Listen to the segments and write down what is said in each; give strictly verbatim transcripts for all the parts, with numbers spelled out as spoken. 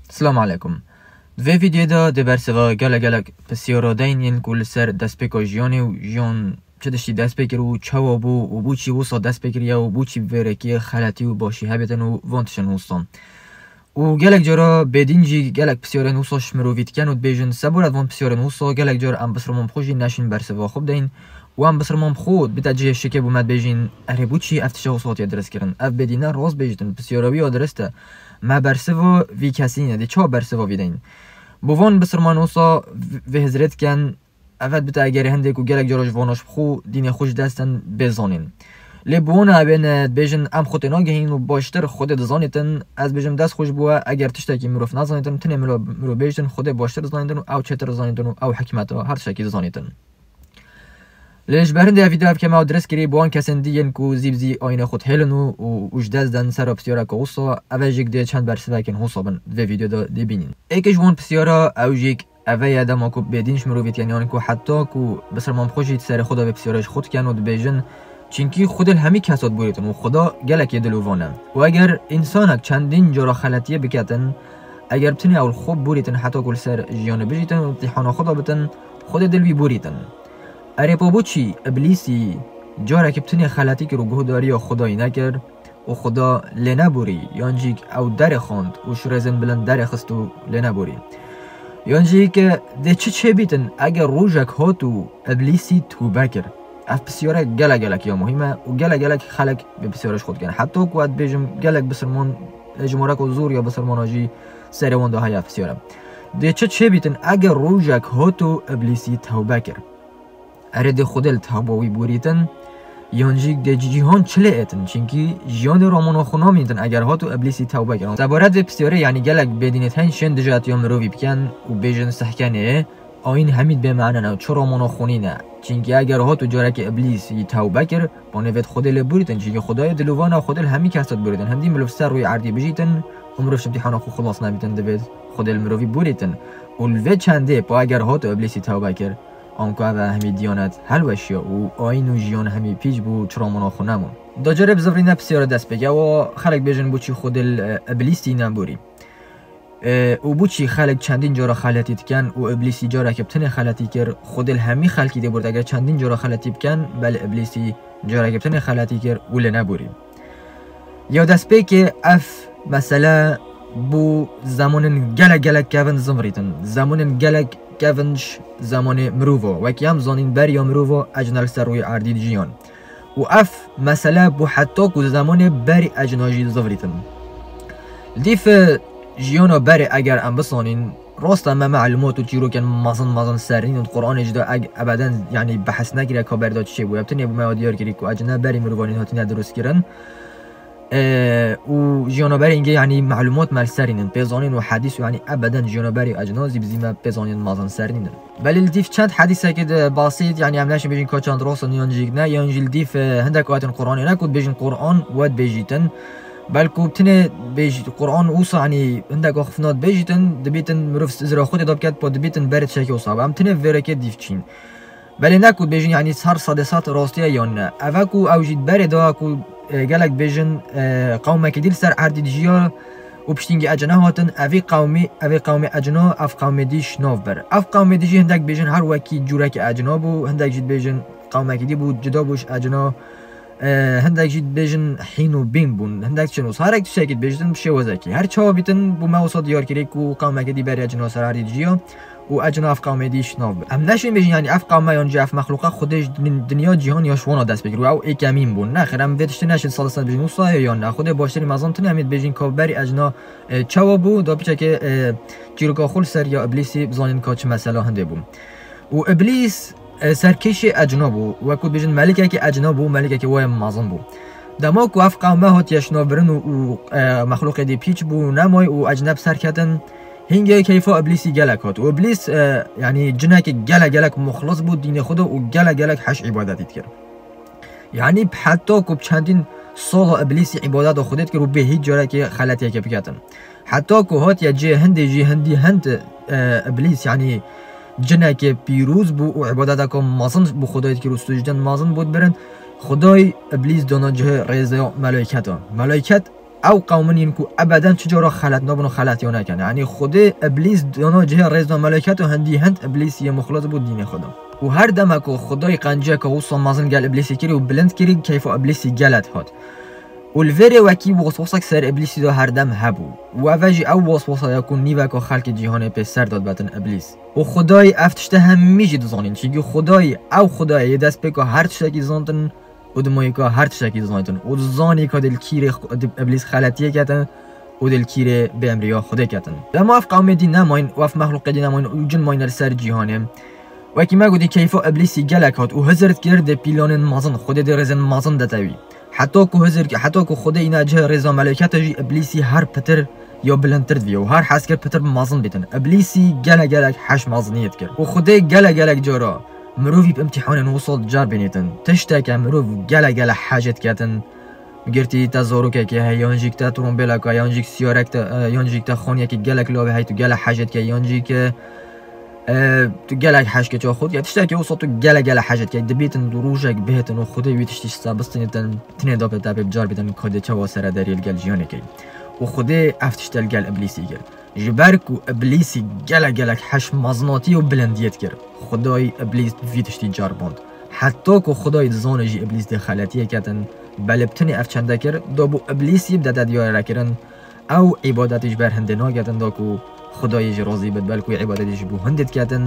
Silam aleykum. Di vê vîdyoyê de dê bersiva gelek gelek pisyara deyn yên ku li ser destpêka jiyanê û jiyan çi tiştî dest pê kir û çawa bû û bû çî wisa dest pê kiriye û bû çî bi vê rekê xeletî û başî hebêtin û van tiştin wisa. Û gelek cara bêdîn jî gelek pisyarên wisa ji mirovî dikin û dibêjin, sebora van pisyarên wisa gelek car em bisirman bi xwe jî neşîn bersiva xwe bideyn û em bisirman bi xwe bide cihê şikê bû me dibêjin, erê bû çî ev tişta wisa hatiye diristkirin? Ev bêdîne rast bêjtin, pisyara wî ya dirist e. Me bersiva vî kesî nîne, dê çawa bersiva vî deyn? Bo van bisirman wisa vê hizrê dikin, evet bite eger hindê ku gelek cara ji vana ji xwe dînê xwe ji dest in bê zanîn. Lê bi wan ebêne dibêjin, em xwe tê nagihîn û baştir Xwedê dizanîtin. Ez bêjim dest xweş bû, eger tiştekî mirov nezanîtin, tinê mirov, mirov bêjtin Xwedê baştir dizanîtin û ew çêtir dizanîtin û ew hikmeta her tiştekî dizanîtin. Lê ji ber hindê ev vîdeo ev keme ew dirist kirî, bi wan kesên dî yên ku zî bi zî ayînê xwe dihêlin û, û, û ji dest den sera pisyareke wisa, ev e jî dê çend bersivekên wisa bin vê vîdeo de dê bînin. Êk ji wan pisyara ew jî Eve ye dema ku bêdîn ji mirovî dikin, yanî ku heta ku bisirman bi xwe jî di serê xwe de vê pisyara ji xwe dikin û dibêjin, çinkî Xwedê li hemî kesa dibûrîtin û Xweda gelekî dilovan e. Û eger însanek çendîn cara xeletiyê biketin, eger bi tinê ew li xwe bûrîtin heta ku li ser jiyanê bijîtin û îmtîhana xwe de bitin, Xwedê dê li wî bûrîtin. Erê pa bo çî Îblîsî carekî bi tinê xeletî kir û guhdariya Xwedayî nekir, û Xuda lê nebûrî, yan jî ew derê xwend û ji rêzên bilind derê xist û lê nebûrî. Yan jî ke dê çi çêbîtin eger rojek hat û Îblîsî tûbe kir? Ev pisyarek gelek gelek ya muhîm e û gelek gelek xelek vê pisyara ji xwe dikin. Heta ku ez dibêjim gelek bisilman, jimareka zor ya bisilmana jî serê wan de heye ev pisyar e. Dê çi çêbîtin eger rojek hat û Îblîsî tewbe kir? Erê dê Xwedê li tewba wî bûrîtin, yan jî dê cîhan çi lê êtin? Çinkî jiyanê ramona xwe namîntin eger hat û Îblîsî tewbe kirin. Sebaret vê pisyarê, yanî gelek bêdînêt heyî şên dijatiya mirovî bikin û bêjin sehkenê, ayîn hemî bê mane ne, çi ramona xwe nîne. Çinkî eger hat û carekê Îblîsî tewbe kir, panê vê Xwedê lê bûrîtin, çinkî Xwedayê dilovan e, Xwedê li hemî kes de dibûrîtin. Hindî mirov ser rûyê erdî bijîtin û mirov ji îmtîhana xwe xilas nebîtin, divê Xwedê li mirovî bûrîtin. Û li vê çendê pa eger hat û Îblîsî tewbe kir, anku ev e hemî diyanet helweşiya û ayîn û jiyan hemî pîç bû, çi ramona xwe nemûn. Da carê bizivirîne pisyara destpêkê, ewa xelek bêjin bo çî Xwedê li, e, Îblîsî nebûrî? E, û bo çî xelek çendîn cara xeletî dikin û Îblîsî carekê bi tinê xeletî kir, Xwedê li hemî xelkî dê bûrt eger çendîn cara xeletî bikin, belê Îblîsî carekê bi tinê xeletî kir û lê nebûrî? Ya destpêkê ev mesele bû zemanên gelek gelek kevin zivirîtin. Zemanên gelek kevin ji zemanê mirova. Wekî em zanîn beriya mirova ecna li ser rûyê erdî dijiyan. Û ev mesele bû heta ku zemanê berî ecna jî zivirîtin. Dîf jiyana berê eger em bisanîn, rast e me melûmat û çîrokên mezin mezin ser nînin, Quranê jî de eg-, ebeden, yanî behs nekiriye ka berê de çi çêbûye. Tenê bû me diyar kirî ku ecna berî mirovanî hatine dirustkirin. E, û jiyana berê hingê, yanî, melûmat me li ser nînin, pê zanîn û hedîs û, yanî, ebeden jiyana berê ecna zî bi zî me pê zanîn mezin ser nînin. Belê li dîf çend hedîsekê de basît, yanî, em neşin bêjin ka çend rast in yan jî ne, yan jî li dîf, e, hindek ayetên Quranê ne ku dibêjin Quran we dibêjîtin. Belku tinê bêj-, Quran wisa, yanî, hindek axifina dibêjîtin, dibîtin mirov zira xwe tê de biket, pa dibîtin berê tiştekî wisa. Em tinê vêrekê dîf çîn. Belê ne ku dibêjin, yanî, her sedê sed rastî ye yan ne. Ev e ku ew jî berê de ku, e, gelek bêjin, e, qewmekî dî li ser erdî dijiya û piştî hingê ecina hatin, evî qewmî, evê qewmê ecina, ev qewmê dî ji nav bir. Ev qewmê dî jî hindek bêjin her wekî cûrekî ecina bû, hindek jî dibêjin qewmekî dî bû, cida bû ji ecina. E, hindek jî dibêjin hîn û bîn bûn, hindek çin û herek tiştekî dibêjin bi şêwazekî. Her çawa bîtin bû me wisa diyar kirî ku qewmekî dî berê ecina ser erdî dijiya û ecina ev qewmê dî ji nav bir. Em neşên bêjin, yanî, ev qewme yan jî ev mexlûqa Xwedê ji din-, dinya cîhan ya ji wana dest pê kir û ew êkemîn bûn. Nexêr, em vê tiştê neşên sed sed bêjin wisa ye yan ne. Xwedê baştirî mezin tune em ê dibêjin ka berî ecina, e, çawa bû, da piçekê, e, çîroka xwe li ser ya Îblîsî bizanîn ka çi mesela hindê bû. Û Îblîs, e, serkêşê ecna bû. Wekû dibêjin melikekî ecna bû, melikekî wayê mezin bû. Dema ku ev qewme hatiye şinavbirin û, û, e, mexlûqê dî pîç bû, nemay û ecne bi ser ketin, hingê keyfa Îblîsî gelek hat. Û Îblîs, e, yanî cinekî gelek gelek muxlis bû dînê xwe de û gelek gelek heş îbadetî dikir. Yanî heta ku bi çendîn sala Îblîsî îbadeta Xwedê dikir û bê hîç carekê xeletiyekê biketin. Heta ku hatiye cihê hindê jî hindî hind, e, Îblîs, yanî cinekê pîroz bû û îbadeteke mezin bo Xwedayê dikir û sucdên mezin bo dibirin, Xwedayê Îblîs dana cihê rêzê melayketa. Melayket Ew qewmin yên ku ebeden çi cara xelet nabin û xeletiya nekin. Yanî Xwedê Îblîs dana cihê rêza meleket û hindî hind Îblîs yê muxlis bû dînê Xweda. Û her dema ku Xwedayê qenciyeke wisa mezin gel Îblîsê kirî û bilind kirî, keyfa Îblîsî gelek hat. Û li vêrê wekî waswasek ser Îblîsî de herdem hebû. Û eve jî ew waswasa ya ku nîveka xelkê cîhanê pê ser de dibetin Îblîs. Û Xwedayê ev tişte hemî jî dizanîn. Çimkî Xwedayê, ew Xwedayê yê destpêka her tiştekî zantin û dimayîka her tiştekî zanîtin. Û dizanî ka dê li kîrê Xw-, dê Îblîs xeletiyê ketin û dê li kîrê bêemriya Xwedê ketin. Dema ev qewmê dî nemayîn û ev mexlûqê dî nemayîn û cin mayîne li ser cîhanê. Wekî me gotî keyfa Îblîsî gelek hat û hizir dikir dê pîlanên mezin, Xwedê dê rêzên mezin dete wî. Heta ku hizir, heta ku Xwedê îna cihê rêza meleketa jî Îblîsî her pitir ya bilindtir diviya û her hez kir pitir mezin bîtin. Îblîsî gelek gelek heş meziniyê dikir. Û Xwedê gelek gelek cara mirovî bi imtîhanên wisa dicar bînîtin. Tişteke mirov gelek gelek hejê diketin. Girtî te zarokekê heye, yan jî te trombêleka, yan jî siyarek te, e, yan jî te xaniyekî gelek lawê hey, tu gelek hejê dike, yan jî ke, e, tu gelek hej ke ça xwe dike. Tiştekê wisa tu gelek gelek hejê dike. Dibîtin tu rojek bihêtin û Xwedê wî tiştî ji te bistînîtin, tinê da pê te pê bicar bîtin ka dê çawa serederî li gel jiyanê key. Û Xwedê ev tişte li gel Îblîsî kir. Ji ber ku Îblîsî gelek gelek heş mezinatî û bilindiyê dikir, Xwedayê Îblîs vî tiştî carband. Heta ku Xwedayê dizane jî Îblîs dê xeletiyê ketin, belê bi tinê ev çende kir, da bû Îblîsî bidete diyare kirin, ew îbadetî ji ber hindê naketin, da ku Xwedayê jî razî bit, belkû îbadetî ji bo hindê diketin,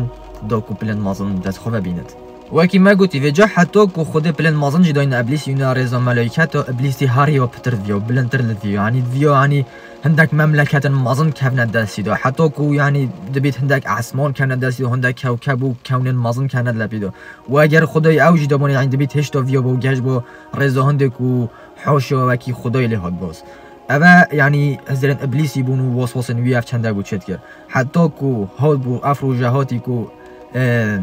da ku pilên mezin dest xwe ve bînit. Wekî me gotî, vêca heta ku Xwedê pilên mezin jî dayne Îblîsî, îna rêza melaîketa Îblîsî her ya pitir diviya û bilindtir li diviya. Yanî diviya, yanî hindek memleketin mezin kevne destî de. Heta ku, yanî, dibît hindek esman kevne destî de, hindek kewkeb û kewnên mezin kevne lepî de. Û eger Xwedayê ew jî dabûne, yanî dibît hêşta viya bo, geş bo rêza hindê ku haşa wekî Xwedayê lê hat baz. Eve, yanî, hizirên Îblîsî bûn û waswasên wî ev çende bû çêdikir. Heta ku hat bû ev roje hatî ku, e,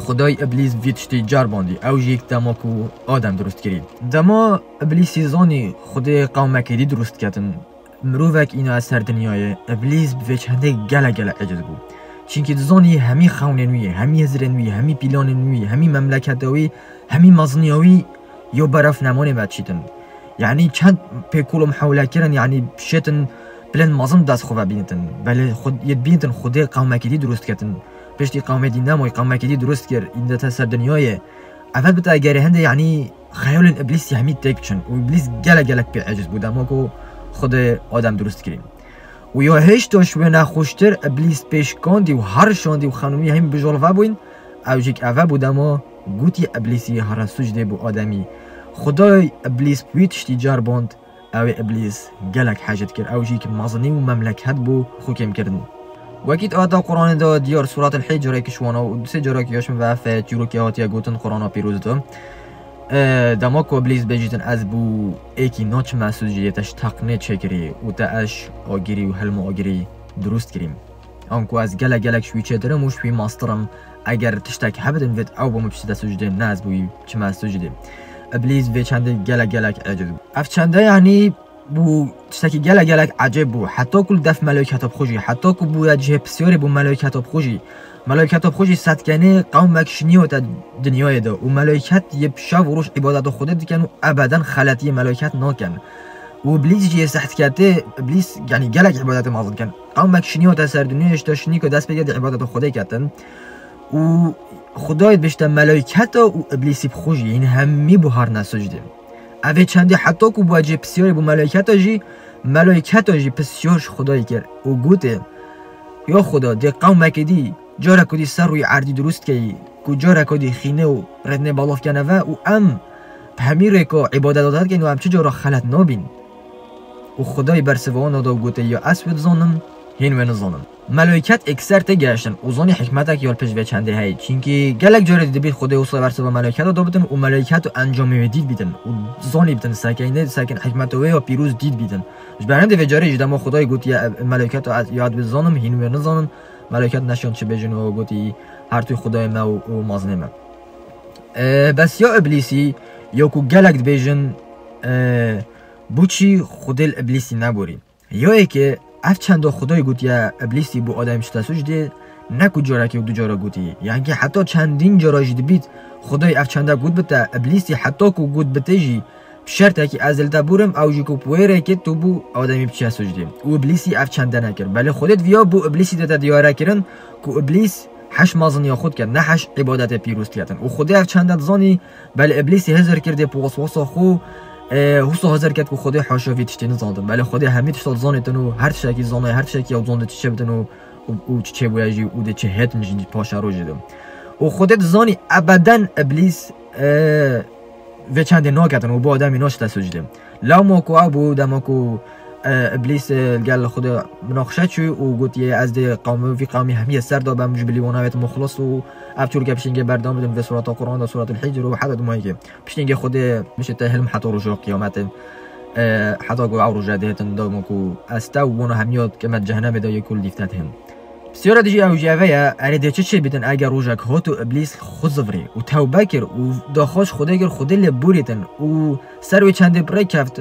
Xwedayê Îblîs vî tiştî carbandî. Ew jî dema ku Adem dirust kirî. Dema Îblîsî zanî Xwedê qewmekî dî dirust ketin, mirovek îna ser dinyayê, Îblîs bi vê çendê gelek gelek eciz bû. Çimkî dizanî hemî xewnên wî, hemî hizirên wî, hemî pîlanên wî, hemî memleketa wî, hemî meziniya wî ya beref nemanê ve çîtin. Yanî çend pêkol û mihewle kirin, yanî şêtin pilên mezin dest xwe ve bînitin. Belê xwe yê bînitin Xwedê qewmekî dî dirust ketin. Piştî qewmê dî nemoy, qewmekî dî dirust kir, îndete ser dinyayê. Eve bite egerê hindê, yanî xeyalên Îblîsî hemî têk biçin. Û Îblîs gelek gelek pê eciz bû dema ku Xwedê Adem dirust kirî. Û ya hêşta ji wê nexweştir Îblîs pê şikandî û her şandî û xanimî hemî bijolve bûyn, ew jî eve bû dema gotî Îblîsî here sucdê bo Ademî. Xwedayê Îblîs bi wî tiştî carband, ew ê Îblîs gelek hej dikir, ew jî ki mezinî û memleket bû xwe kêmkirin. Wekî di ayeta Quranê de diyar Surat el-Hicr ê ki ji wana û du sê carekî ya ji min ve fe çîrokê hatiye gotin Qurana Pîroz de. E, dema ku Îblîs bêjîtin ez bû êkî naçime sucdê te ji teqnê çêkirî û te ez ji agirî û hilma agirî dirust kirîm. Anku ez gelek gelek ji wî çêtir im û ji wî mastir im. Eger tiştek hebitin vêt ew bo min piştî te sucdê, ne ez bo wî çime sucdê. Îblîs vê çendê gelek gelek eciz bû. Ev çende, yanî, bû tiştekî gelek gelek ecêb bû. Heta ku li def melaîketa bi xwe jî, heta ku bûye cihê pisyarê bo melaîketa bi xwe jî. Melaîketa bi xwe jî sedkenê qewmek şiniyote dinyayê de û melaîket yê bi şev û roj îbadeta Xwedê dikin û ebeden xeletiyê melaîket nakin. Û Îblîs jî yê sehdketê, Îblîs, yanî, gelek îbadetê mezin dikin. Qewmek şiniyote ser dinyayê ji te şinî ku dest pê kir dê îbadeta Xwedê ketin. Û Xwedayê dibêjte melaîketa û Îblîsî bi xwe jî, hîn hemî buharine sucdê. Evê çendê heta ku bûye cê pisyarê bo melaîketa jî, melaîketa jî pisyar ji Xwedayê kir û gotê, ya Xweda, dê qewmekê dî, careke dî ser rûyê erdî dirust keyî, ku careke dî xînê û rêdinê belav kene ve û em bi hemî rêka îbadeta te dikin û em çi cara xelet nabîn. Û Xwedayê bersiva wan da û gotê, ya ez wê dizanim, hîn wê nizanim. Melaîket êkser tê gehiştin û zanî hikmetek ya li pişt vê çendê heye. Çimkî gelek carê dî dibît Xwedê wisa bersiva melaîketa da bitin û melaîket û encamê wê dît bîtin û zanî bitin sekeynê sekin hikmeta wê ya pîroz dît bîtin. Ji ber hindê vê carê jî dema Xwedayê gotiye, ev melaîket ya ez wê dizanim, hîn wê nizanim. Melaîket neşan çi bêjin û gotî, her tu Xwedayê me û, û mazinê me. E, bes ya Îblîsî, ya ku gelek dibêjin, e, bo çî Xwedê li Îblîsî neborî. Ya yekê, ev çenda Xwedayê gotiye Îblîsî bo Adem ji te sucdê, ne ku carekê û du cara gotî. Yankî heta çendîn cara jî dibît, Xwedayê ev çenda got bite, Îblîsî heta ku got bite jî, Şertekî ez li te bûrim, ew jî ku bi wê rêkê tu bû Ademî biçiye sucdê. Û Îblîsî ev çende nekir. Belê Xwedê di viya bo Îblîsî de te diyare kirin ku Îblîs heş meziniya xwe dike, ne heş îbadetê pîroz diketin. Û Xwedê ev çende dizanî, belê Îblîsî hizir kir dê bi waswasa xwe, e, wisa hizir ket ku Xwedê haşa vî tiştê nizanibin. Belê Xwedê hemî tişta dizanîtin û her tiştekî zanayê, her tiştekî ew dizanî çi çê bitin û, û, û çi çê bûye jî û dê çi hêtin jî paşa rojê de. Û Xwedê dizanî ebeden Îblîs, e, vê çendê naketin û bo Ademî naşite sucdê. Lewma ku ew bû, dema ku, e, Îblîs, e, li gel Xwedê minaqişe çû û gotiye, ez dê qewmê vî qewmî hemiyê ser de bim, ji bilî wan avêt muxlis û ev çûrke piştîngê berdewam bidin vê sureta Quran de, Suretul Hicr û heta dimayekê. Piştîngê Xwedê mişite hilm heta roja qiyametê. E, heta ku ew roje dihêtin dema ku ez te û wana hemiya dikeme cehennemê de yê ku li dîv te dihên. Pisyara dijî ew jî eve ye, erê dê çi çê bîtin eger rojek hat û Îblîs xwe zivirî û tewbe kir û daxwaz Xwedê kir Xwedê lê bûrîtin û ser wê çendê bi rê keft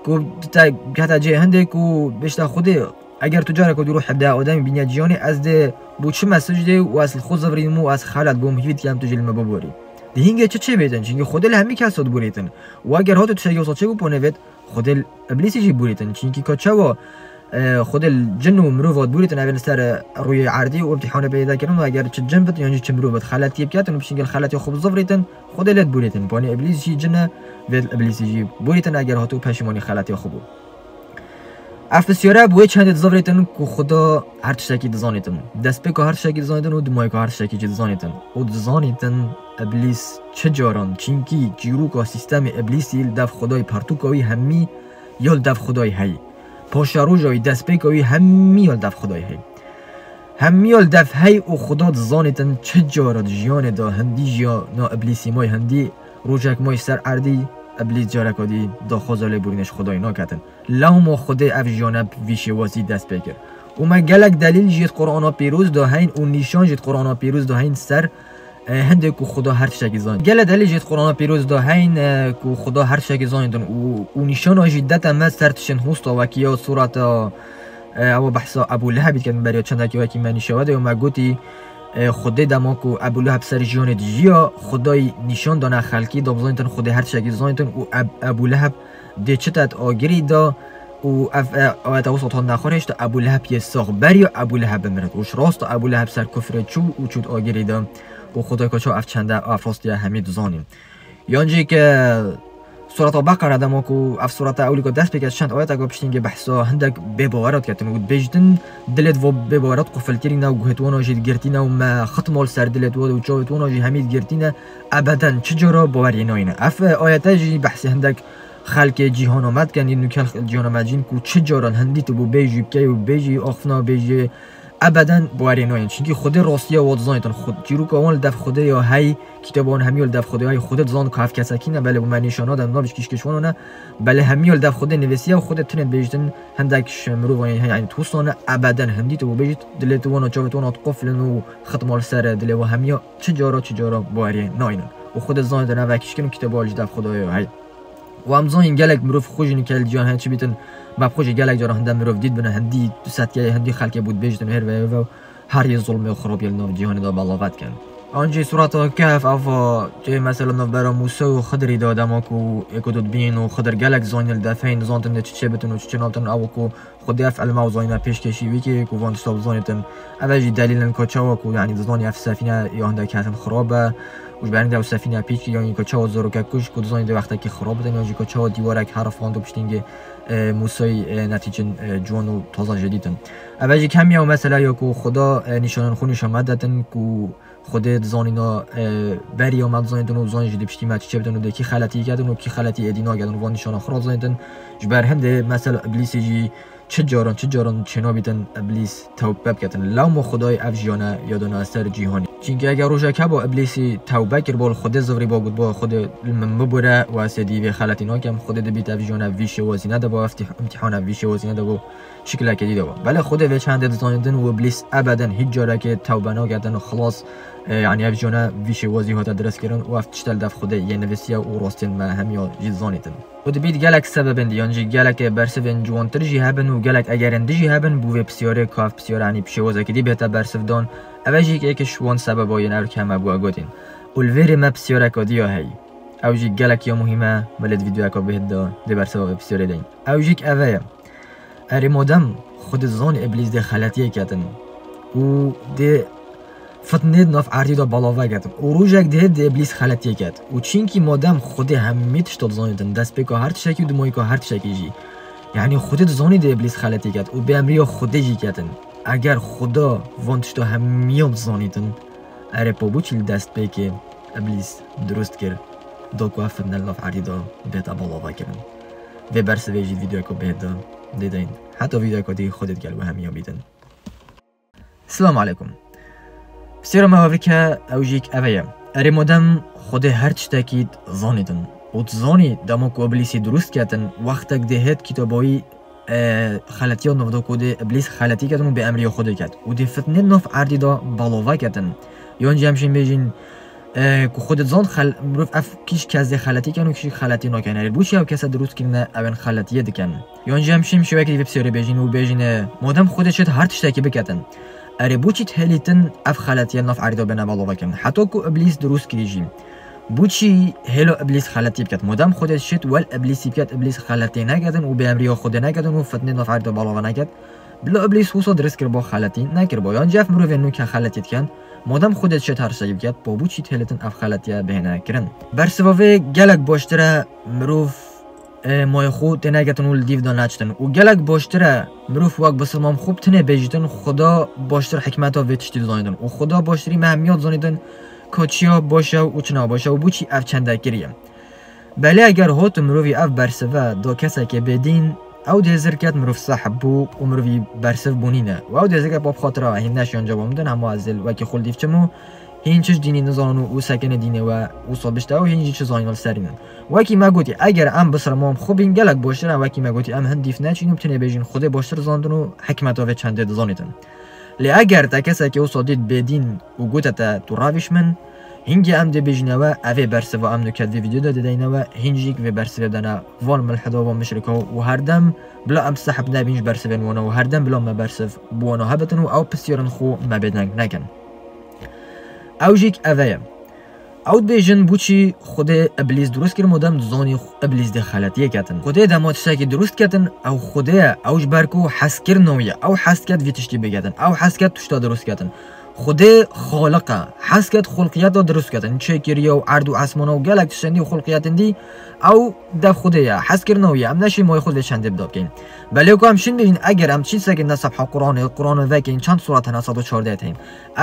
ku te kete cê hindê ku bêjte Xwedê eger tu careke dû ruhê bide Ademî bîniye cîhanê ez dê bo çi me sucdê û ez li xwe zivirîm û ez xelet bûm hîvî dikem tu jî li me biborî. Di hingê çi çê bêtin? Çinkî Xwedê li hemî kesa dibûrîtin û eger hat û tiştekî wisa çê bû ponê vêt Xwedê Îblîsî jî bûrîtin. Çinkî ka çawa, e, Xwedê li cin û mirova dibûrîtin evên li ser, e, rûyê erdî û îmtîhanê peyda kirin û eger çi cin bit yan jî çi mirov bit xeletiyê biketin û pişingil xeletiyê xwe bizivritin, Xwedê lê dibûrîtin. Panê Îblîs jî cin e, vê Îblîsî jî bûrîtin eger hat û peşîmanî xeletiyê xwe bû. Ev pisyare bi wê çendê dizivritin ku Xweda her tiştekî dizanîtin. Destpêka her tiştekî dizanîtin û dimayeka her tiştekî jî dizanîtin. Û dizanîtin Îblîs çi caran, çinkî çîroka sîstemê Îblîsî li dev Xwedayî pertûka wî hemî ya li dev Xwedayî heyî. Paşeroja wî, destpêka wî hemî ya li dev Xwedayî heyî. Hemî ya li dev hey û Xweda dizanîtin çi cara di jiyanê de hindî jiyana Îblîsî may hindî rojek may ser erdî Îblîs careka dî daxwaza lêborînê ji Xwedayî naketin. Lewma Xwedê ev jiyane bi vî şêwazî dest pê kir. Û me gelek delîl jî di Qur'ana Pîroz de heyn û nîşan jî di Qur'ana Pîroz de heyn ser, e, hindê ku Xweda her tiştekî zanî. Gelek delîl jî di Qur'ana Pîroz de heyn, e, ku Xweda her tiştekî zanîtin û, û nîşana jî dete me ser tişên hosta wekî ya sureta, e, ewa behsa Ebû Lehebî dikin beriya çendekî wekî me nîşa we de û me gotî, e, Xwedê dema ku Ebû Leheb ser jiyanê dijiya, Xwedayî nîşan dane xelkî, da bizanîtin Xwedê her tiştekî zanîtin û Eb-, Ebû Leheb dê çi tet agirî da û ev, e, ayeta wisa tan nexwe hêşta Ebû Leheb yê sax beriya Ebû Leheb bimirit. Û ji rasta Ebû Leheb ser kufrê çû û çût agirî da û Xwedayê ka çawa ev çende ev rastiya hemî dizanîn. Yan jî ke Sureta Beqere dema ku ev sureta ewlî ku dest pê ket çend ayeta ku piştîngê behsa hindek bêbawera diketin û dibêjtin dilê di vo bêbawera diqufilkirîne û guhêt wana jî digirtîne û me xitma li ser dilêt wana û çavêt wana jî hemî digirtîne ebeden çi cara baweriyê nayîne. Ev, e, ayete jî behsê hindek xelkê cîhana me dikin, yên nûke cîhana me jîn ku çi caran hindî tu bû bêjî bikey û bêjî axifna bêjî ebeden baweriyê nayîne. Çinkî Xwedê rastiya wa dizanîtin. Xwe-, çîroka wan li dev Xwedê ya hey, kitaba wan hemî ya li dev Xwedê ya hey. Xwedê dizan ku ev kese kî ne, belê bo me nîşana de nav ji kîşkê ji wana ne. Belê hemî ya li dev Xwedê nivîsiye û Xwedê tenê dibêjtin hindek ji mirovan yên hey, yanî tûsane ebeden hindî tu bêjît, dilê tu wana çavêt wana diqufilin û xitma li ser dilê wa hemiya çi cara çi cara baweriyê nayînin. Û Xwedê dizanîtin ev kîşkin û kitaba ji dev Xwedê ya hey. Û em zanîn gelek mirov xwe jî nûke li cîhan hene çi bîtin, me bi xwe jî gelek caran hinde mirov dît bine, hindî setkiye hindî xelkê bû dibêjtin hêr ve hêr ve û her yê zulmê û xirabiyê li nav cîhanê de belav dikin. An jî sureta Kehf ava çê mesela navbera Mûsa û Xidirî de dema ku ê ku dibîn û Xidir gelek zanî li dev hey, nizantin dê çi çê bitin û çi çê nabitin, ew ku Xwedê ev ilma û zanîna pêşkêşî wî kê ku van tişta bizanîtin. Ev e jî delîl in ku çawa ku, yanî, dizanî ev sefîne ya hindek kesin xirab e û ji ber hindê ew sefîne pîç kir, yanî ku çawa zarokek kuj ku dizanî dê wextekî xirab bitin, yan jî ku çawa dîwarek herifand û piştîngê, e, Mûsayî, e, netîcin, e, ciwan û taza jê dîtin. Ev e jî kemiya û mesela ya ku Xuda, e, nîşanan xwe nîşan me detin ku Xwedê dizanîna, e, beriya me dizanîtin û dizanî jî di piştî me çi çê bitin û dê kî xeletî kedin û kî xeletî êdî nakedin. Van nîşana xwe ra dizanîtin. Ji ber hindê mesela Îblîsê jî çi caran, çi caran çênabitin Îblîs tewbe biketin. Lewma Xwedayê ev jiyane ya dana ser cîhanê. Çinkî eger rojek heba Îblîsî tewbe kirba li Xwedê zivrîba gotba Xwedê li min bibûre û ez êdî vê xeletî nakem, Xwedê dibît ev jiyane vî şêwazî nedeba, ev tîh-, îmtîhane vî şêwazî nedeba. Şikilekê dî de bû. Belê Xwedê vê çendê dizanîtin û Îblîs ebeden hîç carekê tewbe naketin, xilas, e, yanî ev jiyane vî şêwazî hate direstkirin û ev tişte li dev Xwedê yê nivîsiye û rastiyên me hemiya jî dizanîtin. Û dibît gelek sebebên dî yan jî gelek bersivên ciwantir jî hebin û gelek egerên dî jî hebin bo vê pisyarê ku ev pisyare yanî bi şêwazekî dî bête bersivdan. Ev e jî yekê ji wan sebeba yên ewrikê me bûye gotîn. Û li vêrê me pisyareka dî ya heyî. Ew jî gelek ya muhîm e, belê di vîdeoyeka bêhit de dê bersiva vê pisyarê deyn. Ew jî ev e. Erê madem Xwedê zanî Îblîs dê xeletiyê ketin û dê fitnê di nav erdî de balava ketin û rojek dê dê Îblîs xeletiyê ket û çinkî madem Xwedê hemî tişta dizanîtin, destpêka her tiştekî û dimayîka her tiştekî jî, yanî Xwedê dizanî dê Îblîs xeletiyê ket û bê emriya Xwedê jî ketin. Eger Xweda van tişta hemiya bizanîtin, erê pa bo çi li destpêkê Îblîs dirust kir, da ku ev fitne li nav erdî de bête balava kirin? Vê bersivê jî vîdeoyeka bêhit de dê deyn. Heta vîdeoyeka dî Xwedê digel we hemiya bîtin. Selamu aleykum. Pisyara me hevrike ew jî ev e. Erê madem Xwedê her tiştekî zanîtin û dizanî dema ku Îblîsî dirust ketin, wextek dê hêt kitaba wî e, xeletiya nav da ku dê Îblîs xeletî ketin û bê emriya Xwedê ket û dê fitnê nav erdî da balava ketin. Yan jî em şîn bêjin, e, ku Xwedê dizan xel-, mirov ev kîş kes dê xeletî ken û kîş xeletî naken. Erê bo çi ew kese dirust kirine ew ên xeletiyê diken? Yan jî em şîn şêwekî vê pisyarê bêjin û bêjin, e, madem Xwedê şêt her tiştekî biketin, erê bo çi dihêlîtin ev xeletiye nav erdî da bêne balava kirin? Heta ku Îblîs dirust kirî jî. Bo çi hêla Îblîs xeletî biket? Madem Xwedê şêt wel Îblîsî biket, Îblîs xeletî neketin û bê emriya Xwedê neketin û fitnê nav erdî da balava neket, bila Îblîs wisa dirist kiriba, xeletî nekiriba. Yan jî ev mirovên nû ke xeletî dikin, madem Xwedê şêt her tiştekî biket, pa bo çi dihêlîtin ev xeletiye bihêne kirin? Bersiva vê gelek baştir e mirov e, mayê xwe tênegetin û li dîv de neçitin. Û gelek baştir e mirov wek bisilman xwe bi tinê bêjîtin, Xuda baştir hikmeta vê tiştî dizanîtin. Û Xuda baştirî me hemiya dizanîtin ka çiya baş e û çi nabaş e û bo çi ev çende kiriye. Belê eger hat û mirovî ev bersive da kesekê bêdîn, ew dê zir ket mirov sehb bû û mirovî bersiv bûnîne. Û ew dê zir ket pa bi xatira we, hîn neşiyan cewab bidin, hema ez ê wekî xwe li dîv çim û hîn çi ji dînî nizanin û sekine dînê we wisa bişte û hîn jî çi zanîn li serî nin. Wekî me gotî, eger em bisilman xwe bîn gelek baştir e, wekî me gotî em hin dîv neçîn û bi tinê bêjin Xwedê baştir zanîtin û hikmeta vê çendê dizanîtin. Lê eger te kesekê wisa dît bêdîn û gote te tu revîş min, hingê em dê bêjine we, evê bersiva em nuket vê vîdeo de dideyne we, hîn jî vê bersivê dene van milhida, van muşrika û herdem bila em sehb nebîn ji bersivên wana û herdem bila me bersiv bi wana hebitin û ew pisyarin xwe me bêdeng nekin. Ew jî ev e. Ew dibêjin, bo çi Xwedê Îblîs dirust kir, madem dizanî Îblîs dê xeletiyê ketin? Xwedê dema tiştekî dirust ketin, ew Xwedê ye, ew ji ber ku hezkirina wî ye, ew hez ket vî tiştî biketin, ew hez ket tişta dirust ketin. Xwedê Xaliq e, hez ket xulqiyeta dirust ketin, çêkiriya û erd û esmana û gelek tiştên dî û xulqiyetên dî, ew dev Xwedê ye, hezkirina wî ye, em neşî mayê xwe vê çendê bida bikeyn. Belê ku em şîn bêjin, eger em çîn sekên ne sefha Quranê, Qurana vekeyn, çend suret hene? Sed û çardeh tên.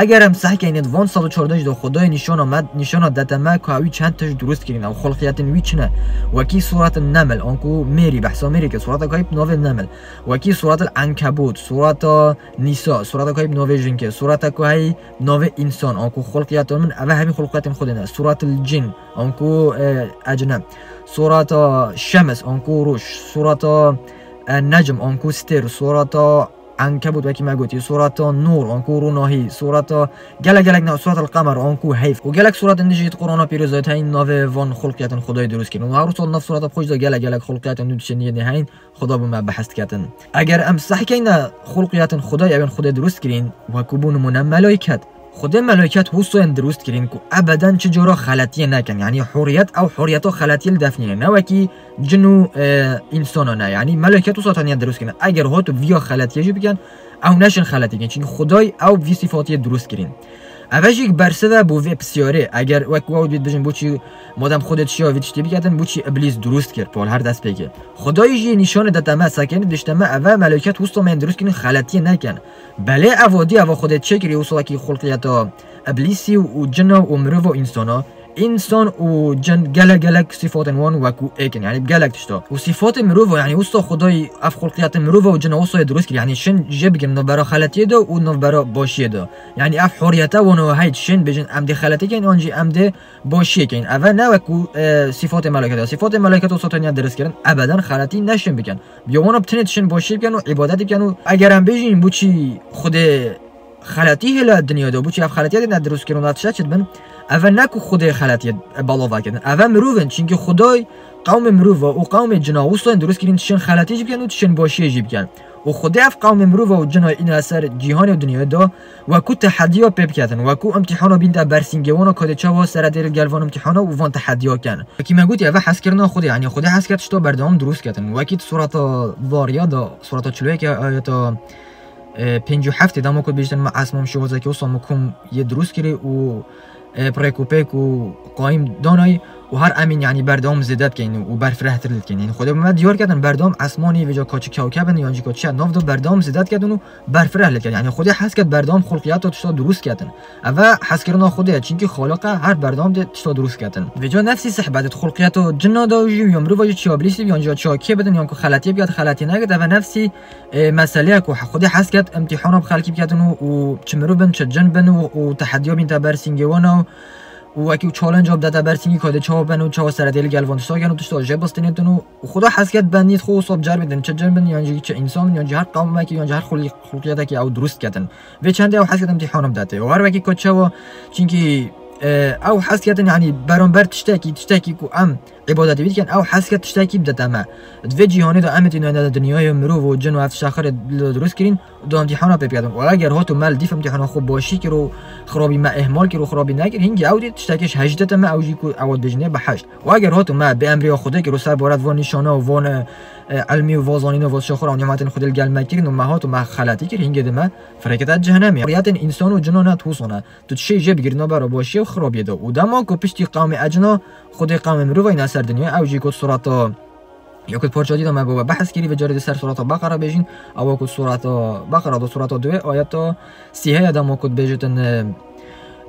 Eger em sehkeynê di van sed û çardeh jî de Xwedayê nîşana me, nîşana dete me ku ewî çend tişt dirust kirîn, ew xulqiyetên wî çi ne? Wekî Suretil Neml, anku mêrî, behsa mêrî ke, sureta ku heyî bi navê Neml. Wekî Suretil Enkebût, sureta Nîsa, sureta ku heyî bi navê jinkê, sureta ku heyî bi navê însan, anku xulqiyetên min, eve hemî xulqiyetên Xwedê ne. Suretil Cin, anku, e, ecne. Sureta Şems, anku roj. Sureta, e, Necm, anku stêr. Sureta Enkebût, wekî me gotî, sureta Nûr, anku rûnahî, sureta gelek gelek ne, suretel Qemer, anku heyf. Û gelek suretên din jî di Qur'ana pîroz de heyî navê van xulqiyetên Xwedayê dirust kirin. Û her wisa di nav sureta bi xwe jî de gelek gelek xulqiyetên nû diçin yên heyîn, Xuda bo me behs diketin. Eger em sehkeyne xulqiyetên Xwedayê, ewên Xwedê dirust kirîn, wekû bo nimûne melayket. Xwedê melayket wisa yên dirust kirîn ku ebeden çi cara xeletiyê nekin. Yanî huriyet, ew huriyeta xeletiyê li def nîne. Ne wekî cin û, e, însana ne. Yanî meleket wisa tenya dirust kirin. Eger hat û viya xeletiyê jî bikin, ew neşin xeletî bikin. Çimkî Xwedayê ew vî sîfatiyê dirust kirîn. Eve jî bersiv e bo vê pisyarê. Eger wek we dibêjin, bo çi madem Xwedê dişiya vî tiştî biketin, bo çi Îblîs dirust kir, pal her destpêkê? Xwedayê jî nîşanê dete me, sekenî dişte me, eve meleket wisa me yên dirust kirin, xeletiyê nekin. Belê ev dî, eva Xwedê çêkirî, wisa wekî xulqiyeta Îblîsî û cina û mirova û însana. Însan û cin gelek gelek sîfatên wan wekû êk in, yanî bi gelek tişta. Û sîfatê mirova, yanî wisa Xwedayî ev xulqiyetên mirova û cina wisa yê dirust kir, yanî şin jê bigin navbera xeletiyê de û navbera başiyê de. Yanî ev huriyete wana heyt şin bêjin em dê xeletî keyn an jî em dê başiyê keyn. Eve ne wekû, e, sîfatê meleketa. Sîfatê meleketa wisa tenya dirist kirin, ebeden xeletî neşin bikin. Bi wana bi tinê dişin başiyê bikin û îbadetê bikin û eger em bêjin bo çi Xwedê xeletî hêla dinya de, bo çi ev xeletiyê dê ne dirust kirin û tişta çi dibin? Eve ne ku Xwedê xeletiyê balava kirin. Eve mirov in, çimkî Xwedayê qewmê mirova û qewmê cina wisa yên dirust kirîn tişên xeletî jî bikin û tişên başiyê jî bikin. Û Xwedê ev qewmê mirova û cina îna ser cîhanê û dinyayê da, wekû tehediya pê biketin, wekû imtîhana bîn de bersîngê wana, ka dê çawa seredêrê gel van imtîhana û van tehediya ken. Wekî me gotî, ev e hezkirina Xwedê, yanî Xwedê hez ket tişta berdewam dirûst ketin. Wekî di surata Zariya da, surata çil û yekê ayeta, e, pêncî û heftê dema ku dibêjin me esman şêwazekî wisa mikum yê dirûst kirî û, e, bi rêk û pêk û qayîm danayî û her emîn, yanî berdewam zêde dikeyn û berfirehtir dikeyn. Yanî Xwedê bi me diyar ketin berdewam esmanî vêca ka çi kewkeb in yan jî ka çi ya nav da berdewam zêde diketin û berfireh lê diketin. Yanî Xwedê hez ket berdewam xulqiyeta tişta dirûst ketin. Ev e hezkirina Xwedê ye, çimkî Xaliq e her berdewam dê tişta dirûst ketin. Vêca nefsî sehbet di xulqiyeta cina da jî ya mirova jî çiya bilîsî yan jî çiya kê bidin yan ku xeletiyê biket, xeletiyê neket, ev e nefsî, e, meseleya ku Xwedê hez ket imtîhana bi xelkî biketin û, û çi mirov bin, çi cin bin û, û tehediya bîn te bersîngê wana û, û wekî û challenge bide te bersîngî ka dê çawa bin û çawa seredêlî gel van tişta ken û tişta jê bistînîtin û, û Xweda hez ket bendî xwe wisa bi car bidin, çi cin bin yan jî çi însan bin yan jî her qewmekî yan jî her xulqî-, xulqiyetekî ew dirûst ketin. Vê çendê ew hez ket imtîhana bide te. Û her wekî ka çawa, çimkî, e, ew hez ketin, yanî beramber tiştekî, tiştekî ku em îbadetê wî dikin, ew hez ket tiştekî bide te me. Di vê cîhanê de em ê tîne dinyayê mirov û cin û ev şaxirê li dirûst kirîn, û da imtîhana pê biketin. Û eger hat û me li dîf imtîhana xwe başî kir û xirabî me ihmal kir û xirabî nekir, hingî ew dî tiştekê ji hejî te me, ew jî ku ew dibêjinê behişt. Û eger hat û me bi emriya Xwedê kir û ser baret van nîşana û van, e, e, ilmî û van zanîna van tişta xwe re û nîmetên Xwedê li gel me kirin û me hat û me xeletî kir, hingê di me firekete cehenemê. Xuriyetên însan û cinan e, tûsan e. Tu dişêy jê bigirî navbera başiyê û xirabiyê de. Û dema ku piştî qewmê ecina, Xwedê qewmê mirova îna ser dinyayê, ew jî ku surata, ya ku parça dî de me bo we behs kirî, vê carê di ser surata Beqera bêjîn, ew ku surata Beqera de surata duwê, ayeta sî heye dema ku dibêjitin, e,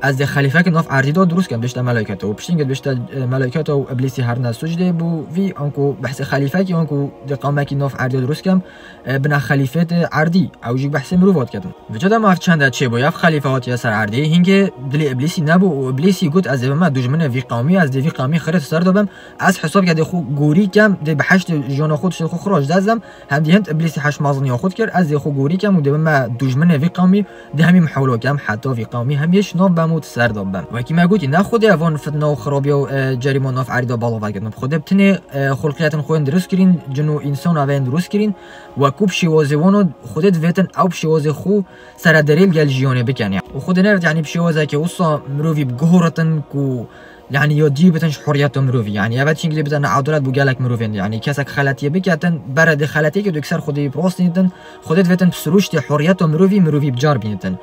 ez dê xelîfekî nav erdî de dirûst kem, bêjte melaykete. Û piştî hingê dibêjte, e, melaykete û Iblîsî herine sucdê bû vî, anku behsê xelîfekî, anku dê qewmekî nav erdî de dirûst kem, e, bina xelîfetê erdî, ew jî behsê mirov hat ketin. Vêca dema ev çende çêbû, ev xelîfe hatiye ser erdê, hingê dilê Iblîsî nebû û Iblîsî got, ez ê bime dujminê vî qewmî, ez dê vî qewmî xirê ser de bim, ez hesab ke dê xwe gorî kem, dê bi heştê jiyana xwe tiştê xwe xira ji dest dem, hem dî hind Iblîsî heş meziniya xwe dikir, ez dê xwe gorî kem û dê bime dujminê vî qewmî, dê hemî mihewlo kem, heta vî qewmî hemî şinav bem û di ser de bim. Wekî me gotî, ne Xwedê evan fitna û xirabiya û, e, cerîma nav erdî de balava kirin. Xwedê bi tinê, e, xulqiyetên xwe yên dirûst kirîn, cin û însan ev ên dirûst kirîn, wekû bi şêwazê wan û Xwedê divêtin ew bi şêwazê xwe seredarî li gel jiyanê bikin ya. Û Xwedê nevêt, yanî bi şêwazekê wisa mirovî biguhoritin ku, yanî ya dîr bitin ji huriyeta mirovî. Yanî ev çinkî dê bitin edalet bo gelek mirovên. Yanî kesek xeletiyê biketin, bere dê xeletiyê ke dê ser Xwedê bi rastînitin, Xwedê divêtin bi sirûştê huriyeta mirovî, mirovî bi car bînitin.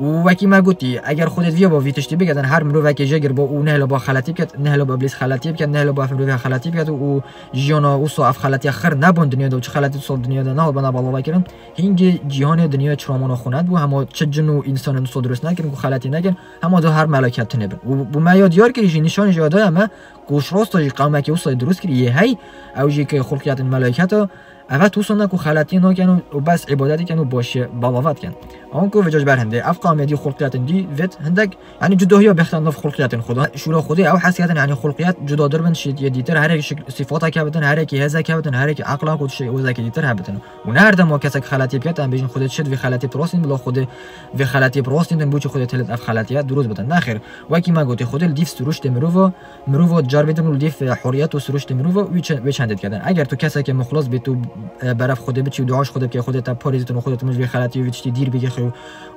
Û wekî me gotî, eger Xwedê diviya bo vî tiştî biketin, her mirovekê jê gir bo û nehêla bo xeletî biket, nehêla bo Iblîs xeletiyê biket, nehêla bo ev mirovê xeletî biket û jiyana wisa ev xeletiya xir nebûn dinyayê de û çi xeletî wisa dinyayê de nehatibe balava kirin. Hingê cîhanê dinyayê çiramana xwe nedibû, hema çi cin û însanên wisa dirûst nekirin ku xeletî nekin, hema da her meleket tune bin. Û bo me ya diyar kirî jî nîşan jî ya daye me ku ji rasta jî qewmekî wisa dirûst kirî yê hey, ew jî ke xulqiyetên meleketa, ev e wisa ne ku xeletiyê nakin û, û bes îbadetê kin û başiyê balava dikin. Anku vêca ji ber hindê, ev qewmê dî xulqiyetên dî vêt hindek Yanî cudahiya bextan nav xulqiyetên Xweda. Şûra Xwedê ew hes ketin, yanî xulqiyet cudadir bin, şî yê dîtir, herekî şik-, sîfateke bitin, herekî hezeke bitin, herekî eqlan ku tiştê wezekî dîtir hebitin. Û ne her dema kesek xeletî biket, em bêjin Xwedê çi di vî xeletî bi rastîn, bila Xwedê vê xeletî bi rastîn din, bo çi Xwedê têlêt ev xeletiye dirûst bitin. Nexêr, wekî me gotî, Xwedê li dîf sirûştê mirova, mirova car bêtin û li dîf, e, huriyet û sirûştê mirova wî çe-, wê çendê diketin. Eger tu kesekê muxlis bî, tu, e, berev Xwedê biçî û duaş Xwedê bikê, Xwedê te parêzîtin û Xwedê tu min ji vê xeletî û vî tiştî dîr bigê xwe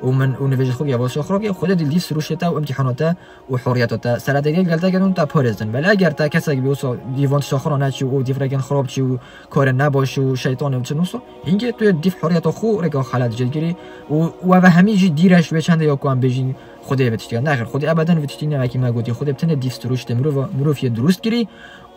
û min û nivêjê xwe bigê, vê xirab bigê, Xwedê dî li dîf sirûştê te û imtîhana te û huriyeta te seredêriyê gel te kin û te parêzin. Belê eger te kesek bî wisa dîvan tişta xwe re neçî û dîf rêkên xirab çî û karên nebaş û şeytanê û çi nûso, hingê tu yê dîf huriyeta xwe rêka xelet jê digirî û, û ev hemî jî dîreş wê çendê ya ku em bêjîn Xwedê vê tiştî. Nexêr, Xwedê ebeden vê tiştî ne, wekî me gotî, Xwedê bi tenê dîf sirûştê mirova, mirov yê dirûst kirî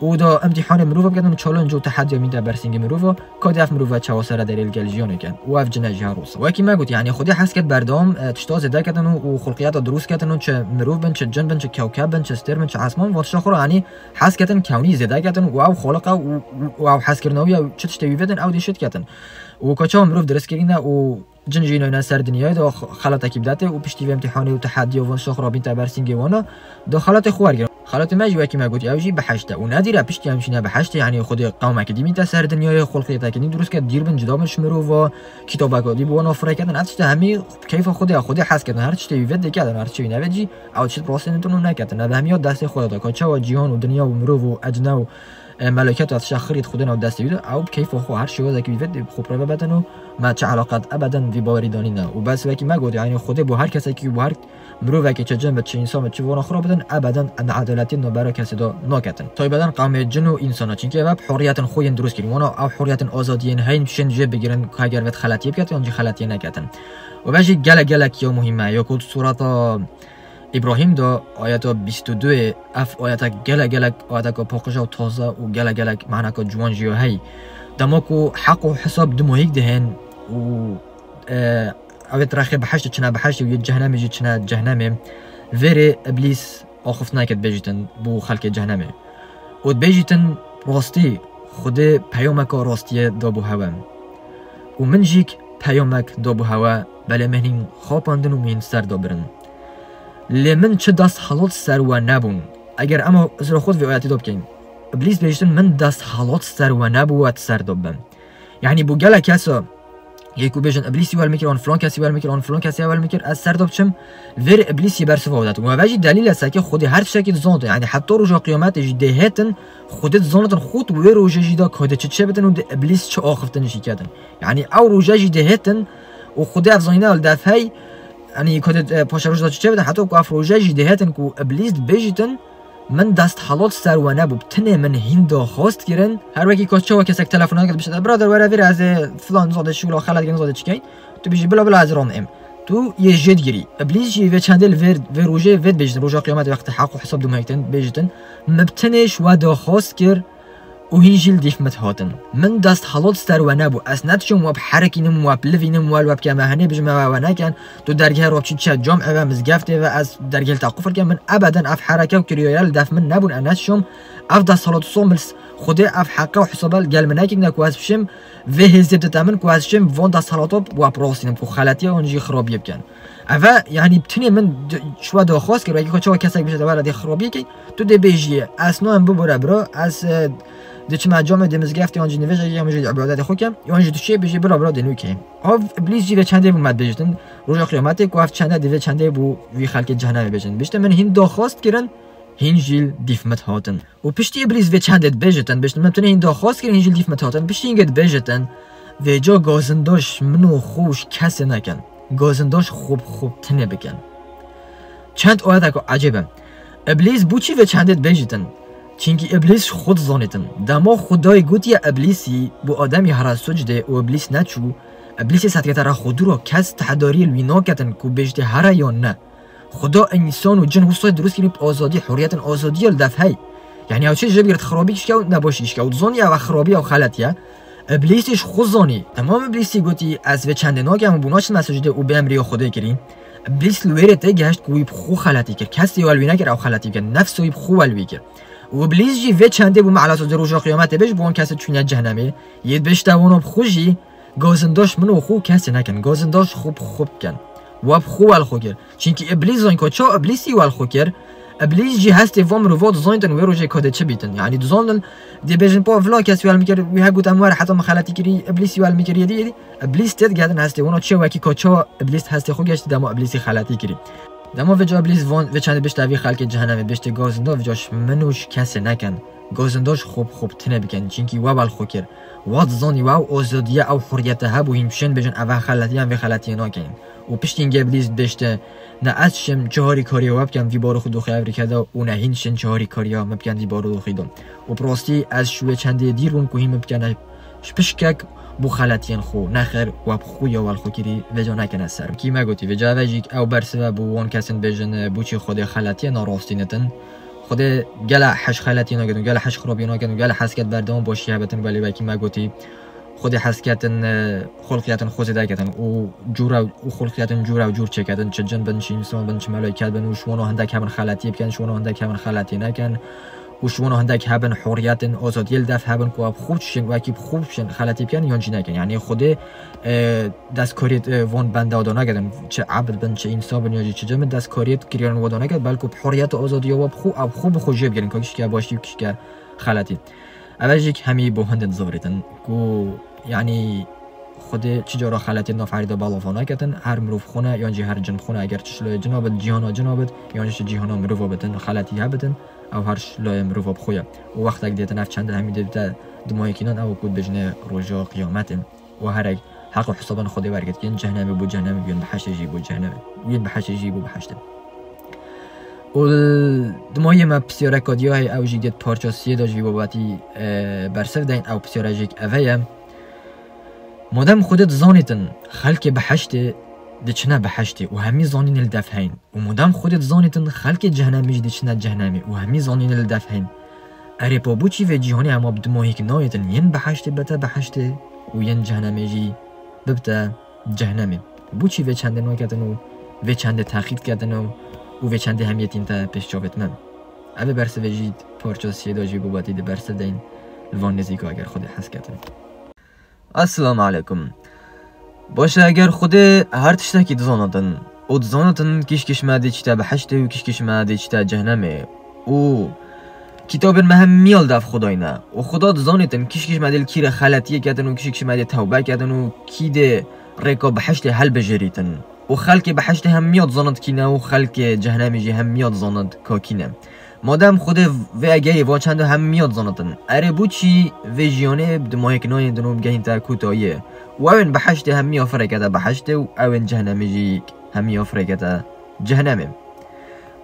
û da imtîhanê mirova bikin û challenge û tehediya mî de bersîngê mirova. Ka dê ev mirova çawa seredêrê li gel jiyanê ken û ev cine jî her wisa. Wekî me got, yanî Xwedê hes ket berdewam, e, tişta zêde ketin û, û xulqiyeta dirûst ketin û çi mirov bin, çi cin bin, çi kewkeb bin, çi stêr bin, çi esman, van tişta xwe re, yanî hes ketin kewnî zêde ketin û ew Xaliq e û, û, û ew heskirina wî ye, çi tiştê wî vedin ew dê şit ketin. Û ka çawa mirov dirist kirîne û cin jî nayne ser dinyayê de xelatekî bidetê û piştî vê imtîhanê û tehediya van tişta xwe re bînte bersîngê wana, da xelatê xwe wergirin. Xelatê me jî wekî me gotî, ew jî behişt e. Û nedîre piştî em çîne behiştê, yanî Xwedê qewmekî dî bînte ser dinyayê, xulqiyeteke nî dirûst ket, dîr bin, cuda bin ji mirova, kitabeke dî bi wana fireh ketin, ev tişte hemî keyfa Xwedê ye, Xwedê hes ketin, her tiştê wî vêt dê ketin, her tiştê wî nevêt jî, ew tişt bi rastî nitin û neketin. Ev hemiya destê Xwedê de, ka çawa cîhan û dinya û mirov û ecne û E, meleket ez şexirît Xwedê nav destê wî de, ew bi keyfa xwe her şêwazekî wî vê dê bi xwe preve bedin û me çi eleqet ebeden vî bawerî danî ne. Û bes wekî me got, yanî Xwedê bo her kesekî, bo her mirovekî çi cin be, çi însan be, çi vana xwe bidin, ebeden needaletî navbera kesê de naketin. Taybeten qewmê cin û însana, çinkî ev hurriyetin xwe yên dirust kirin. Wana ew hurriyetin azadiyên heyn şên jê bigirin, ku heger vêt xeletiyê biket yan jî xeletiyê neketin. Û ve jî gelek gelek ya muhîm e. Ya ku sureta Îbrahîm de ayeta bîst û duyê, ev ayeta gelek gelek ayeteka paqij e û taze û gelek gelek manaka ciwan jî ya hey. Dema ku heq û hesab du mohîk dihên û, e, ew ê rexê behiştê çine behiştê û yê cehnemê jî çine cehnemê, vêrê Îblîs axift neket bêjîtin bo xelkê cehnemê. Û dibêjîtin, rastî, Xwedê peyameka rastiyê da bo hewe. Û min jîk peyamek da bo hewe, belê min hîn xapandin û min hîn ser da birin. Lê min çi dest helot ser we nebûn. Eger ema ez ra xwe vê ayetê da bikeyn. Îblîs bêjîtin, min dest helot ser we nebû, we ser da bim. Yanî bo gelek kesa, yê ku bêjin, Îblîsî wel mikir, an filan kesî wel mikir, an filan kesî wel mikir, ez ser da biçim, vêrê Îblîsî bersiva datin. Û ve jî delîl e seke Xwedê her tiştekî dizantin. Yanî heta roja qiyametê jî dê hêtin, Xwedê dizanitin, xwed wê rojê jî da kode çi çêbitin û dê Îblîs çi axiftin jî kedin. Yanî ew roja jî dê hêtin û Xwedê ev zanîne li def hey, yanî kode, e, paşeroj da çi çêbitin, heta ku ev roja jî dê hêtin ku Îblîs dibêjîtin, min dest helot ser we nebû, bi tinê min hîn daxwast kirin. Her wekî ka çawa kesek telefon nake, dibêjî, birader, were vêrê ez ê filan zade şûla xelet kirin, zade çikeyn. Tu bêjî, bila, bila, ez ron êm. Tu yê jê digirî. Îblîs jî vê çendê li vê, vê rojê vê dibêjîtin, roja qiyametê wextê heq û hesab dumhektin, dibêjîtin, min bi tinê ji we daxwast kir û hîn jî li dîf min hatin. Min dest helot ser we nebû. Ez nediçûm we biherikînim, we bilivînim, we li we bikeme henê, bijime we, we neken. Tu dergehê re çî çe cam eve, mizgeftê ve, ez dergehê li te qufil kem. Min ebeden ev hereke û kiriyoya li def min nebûn, ez nediçûm. Ev dest helot somil Xwedê ev heqe û hesaba li gel min nekirine ku ez bişim, vê hêzê bidite min ku ez şim van desthelata we bi rastînim ku xeletiye an jî xirabiyê bikin. Eve, yanî bi tinê min d-, ji we daxwaz kir, wekî ku çawa kesek bişe te were dê xirabiyê key, tu dê bêjiyê, ez nayêm bibore bira, ez, e, diçime camê dê mizgeftê an jî nivêjekê an jî îbadetê xwe kem, an jî tu çê bêjî bira bira dê nû keyim. Ev Îblîs jî vê çendê bû me dibêjtin, roja qiyametê ku ev çende dê vê çendê bû vî xelkê cehennemê bêjin. Bişte min hîn daxwaz kirin, hîn jî li dîf min hatin. Û piştî Îblîs vê çendê dibêjitin, bêjtin, min tu nehîn daxwaz kirin, hîn jî li dîf min hatin. Piştî hingê dibêjitin, vêca gazindoş min û xwe û ji kesê nekin. Gazindoş xwe bi xwe tinê bikin. Çend ayeteke ecêb e. Îblîs bo çi vê çendê dibêjitin? Çinkî Îblîs ji xwe dizanîtin. Dema Xwedayê gotiye Îblîsî bo Ademî here sucdê û Îblîs neçû, Îblîsê sedkete re xwe dû re kes tehedariyê li wî naketin ku bêjitê here yan ne. Xuda însan û cin wisa dirust kirî bi azadî, hurriyetin azadî ya li def hey. Yanî ew çi jê bigirt xirabî kişke û nebaşî kişke û dizanî ew xirabî ew xeletî ye. Îblîsî ji xwe zanî. Temam Îblîsî gotî, ez vê çendê nakem û bûna çi mesajê dê û bê emrî ya Xwedê kirî. Îblîs li wêrê tê gehişt ku wî bi xwe xeletî kir. Kesê wî wî nekir ew xeletî bike. Nefsê wî bi xwe wel wî kir. Û Îblîs jî vê çendê bû me elasozê roja qiyametê bê ji bo wan kesê çûne cehennemê. Yê dibêjte wana bi xwe jî, gazindoş min û xwe kesê nekin. Gazindoş xwe bi xwe bikin. We bi xwe wel xwe kir. Çinkî Îblîs zanî ku ça Îblîsî wel xwe kir, Îblîs jî hestê van mirova dizanîtin wê rojê kadê çi bîtin. Yanî dizanîtin, dê bêjin, pa vila kes wel min kir, wî he got em were heta min xeletî kirî, Îblîsî wel min kir, yedî, yedî. Îblîs tê digetin hestê wana çi wekî ka ça Îblîs hestê xwe geştî dema Îblîsî xeletî kirî. Dema vêca Îblîs van, vê çendê bişte vî xelkê cehennemê biştê gazinda, vêca ji min û ji kesê nekin. Gazinda ji xwe bi xwe bi tinê bikin, çinkî we wel xwe kir. Wa dizanî we ew azadiye, ew hurriyete hebû, hîn bişên bêjin, ev xeletiyan vê xeletiyê nakin. Û piştî hingê Îblîs dibêjte, ne ez şim çi harîkariya we bikem vî baro xwe doxê ev rîke de û ne hîn şin çi harîkariya min biken vî baro doxê de. Û bi rastî ez ji wê çendê dîr bûm ku hîn min bikene ji pişkek bo xeletiyên xwe. Nexêr, we bi xwe ya wel xwe kirî, vêca nekene ser. Kî me gotî, vêca ve jî ew bersive bo wan kesin bêjin, bo çi Xwedê xeletiye narastînitin. Xwedê gele heş xeletî nakin û gele heş xirabî nakin û gele hesket berdewam başî hebetin, belê wekî me gotî, Xwedê hesketin, e, xulqiyetin xwe zêde ketin û cûre û xulqiyetin cûre û cûr çêketin, çi cin bin, çi însan bin, çi melêket bin û ji wana hindek hebin xeletî bikin, ji wana hindek hebin xeletî nekin û ji wana hindek hebin hurriyetin, azadiyê li def hebin ku ev xwe çişin, wekî bi xwe çişin xeletî bikin yan jî nekin. Yanî Xwedê, e, destkariyê, e, van benda da neketin, çi ebd bin, çi însan bin, ya jî çi cin bin, destkariyê kiriyan wa da neket, belku bi hurriyet û azadiya wa bi xwe, ev xwe bi xwe jê bigirin, ka kişke başî û kişke xeletî. Ev jî hemî bo hindin zarîtin, ku, yanî, Xwedê çi cara xeletiyê di nav herî de belav naketin, her mirov xwe ne, yan jî her cin xwe ne, eger çi şilayê cina bit, cîhana cina bit, yan jî çi cîhana mirova bitin, xeletî hebitin, ew her şilayê mirova bi xwe ye. Û wextek dêtin ev çende hemî dê bite dimahîkînan, ew ku dibêjinê roja qiyametê. Û herek heq û hisaban Xwedê wergirt, yên cehennemê bû cehennemê, yên bihiştê jî bû cehennemê, yên bihiştê jî bû bihiştê. Û dimahiyê me pisyareka diya heye, ew jî dê parça siyê de ji vî babetî, e, bersiv deyn, ew pisyare jî ev e ye. Madem Xwedê dizanîtin xelkê bihiştê diçine bihiştê û hemî zanînê li def heyn, û madem Xwedê dizanîtin xelkê cehennemê jî diçine cehennemê û hemî zanînê li def heyn, erê pa boçî vê cîhanê hema bi dimahîk nayêtin yên bihiştê bite bihiştê û yên cehennemê jî bibite cehennemê? Boçî vê çendê naketin û vê çendê teqîd ketin û, û vê çendê hemiyetîn te pêş çavêt me? Ev ê bersivê jî parça siyê de jî babetî di bersiv deyn li van nêzîka eger Xwedê hez ketin. Esselamu aleykum. Baş e, eger Xwedê her tiştekî dizanatin û dizanatin kîşkîş me dê çîte bihiştê û kîşkîş me dê çîte cehennemê û kitabên me hemiya li dev Xwedayî ne û Xweda dizanîtin kîşkîş me dê li kî re xeletiyê ketin û kîşkîş me dê tewbe ketin û kî dê rêka bihiştê helbijêrîtin û xelkê bihiştê hemiya dizanit kî ne û xelkê cehennemê jî hemiya dizanit ka kî ne. Madem Xwedê vê egerî va çendo hemiya dizanitin, erê boçî vê jiyanê bi dimahêk nayên din û bigehîn te kotayiyê? Û ewên bihiştê hemiya firêkete bihiştê û ewên cehennemê jî hemiya firêkete cehennemê.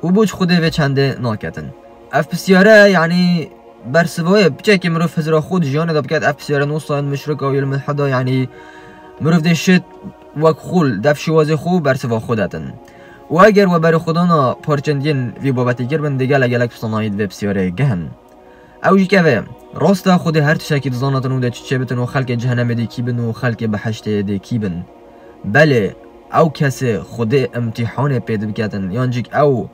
Û boç Xwedê vê çendê naketin? Ev pisyare, yanî, bersiva ye. Piçekê mirov hizra xwe di jiyanê de biket, ev pisyare nosayin muşrika û yê li milhida, yanî, mirov dê şêt wek xwe li dev şêwazê xwe û bersiva xwe detin. Û eger we berê xwe dana parçendiyên vî babetê kir bin, dê gelek gelek pisanayî di vê pisyarê gehin. Ew jî keve, rast e, Xwedê her tiştekî dizanatin û dê çi çêbitin û xelkê cehennemê dê kî bin û xelkê behiştê dê kî bin. Belê, ew kesê Xwedê imtîhanê pê dibiketin, yan jî ew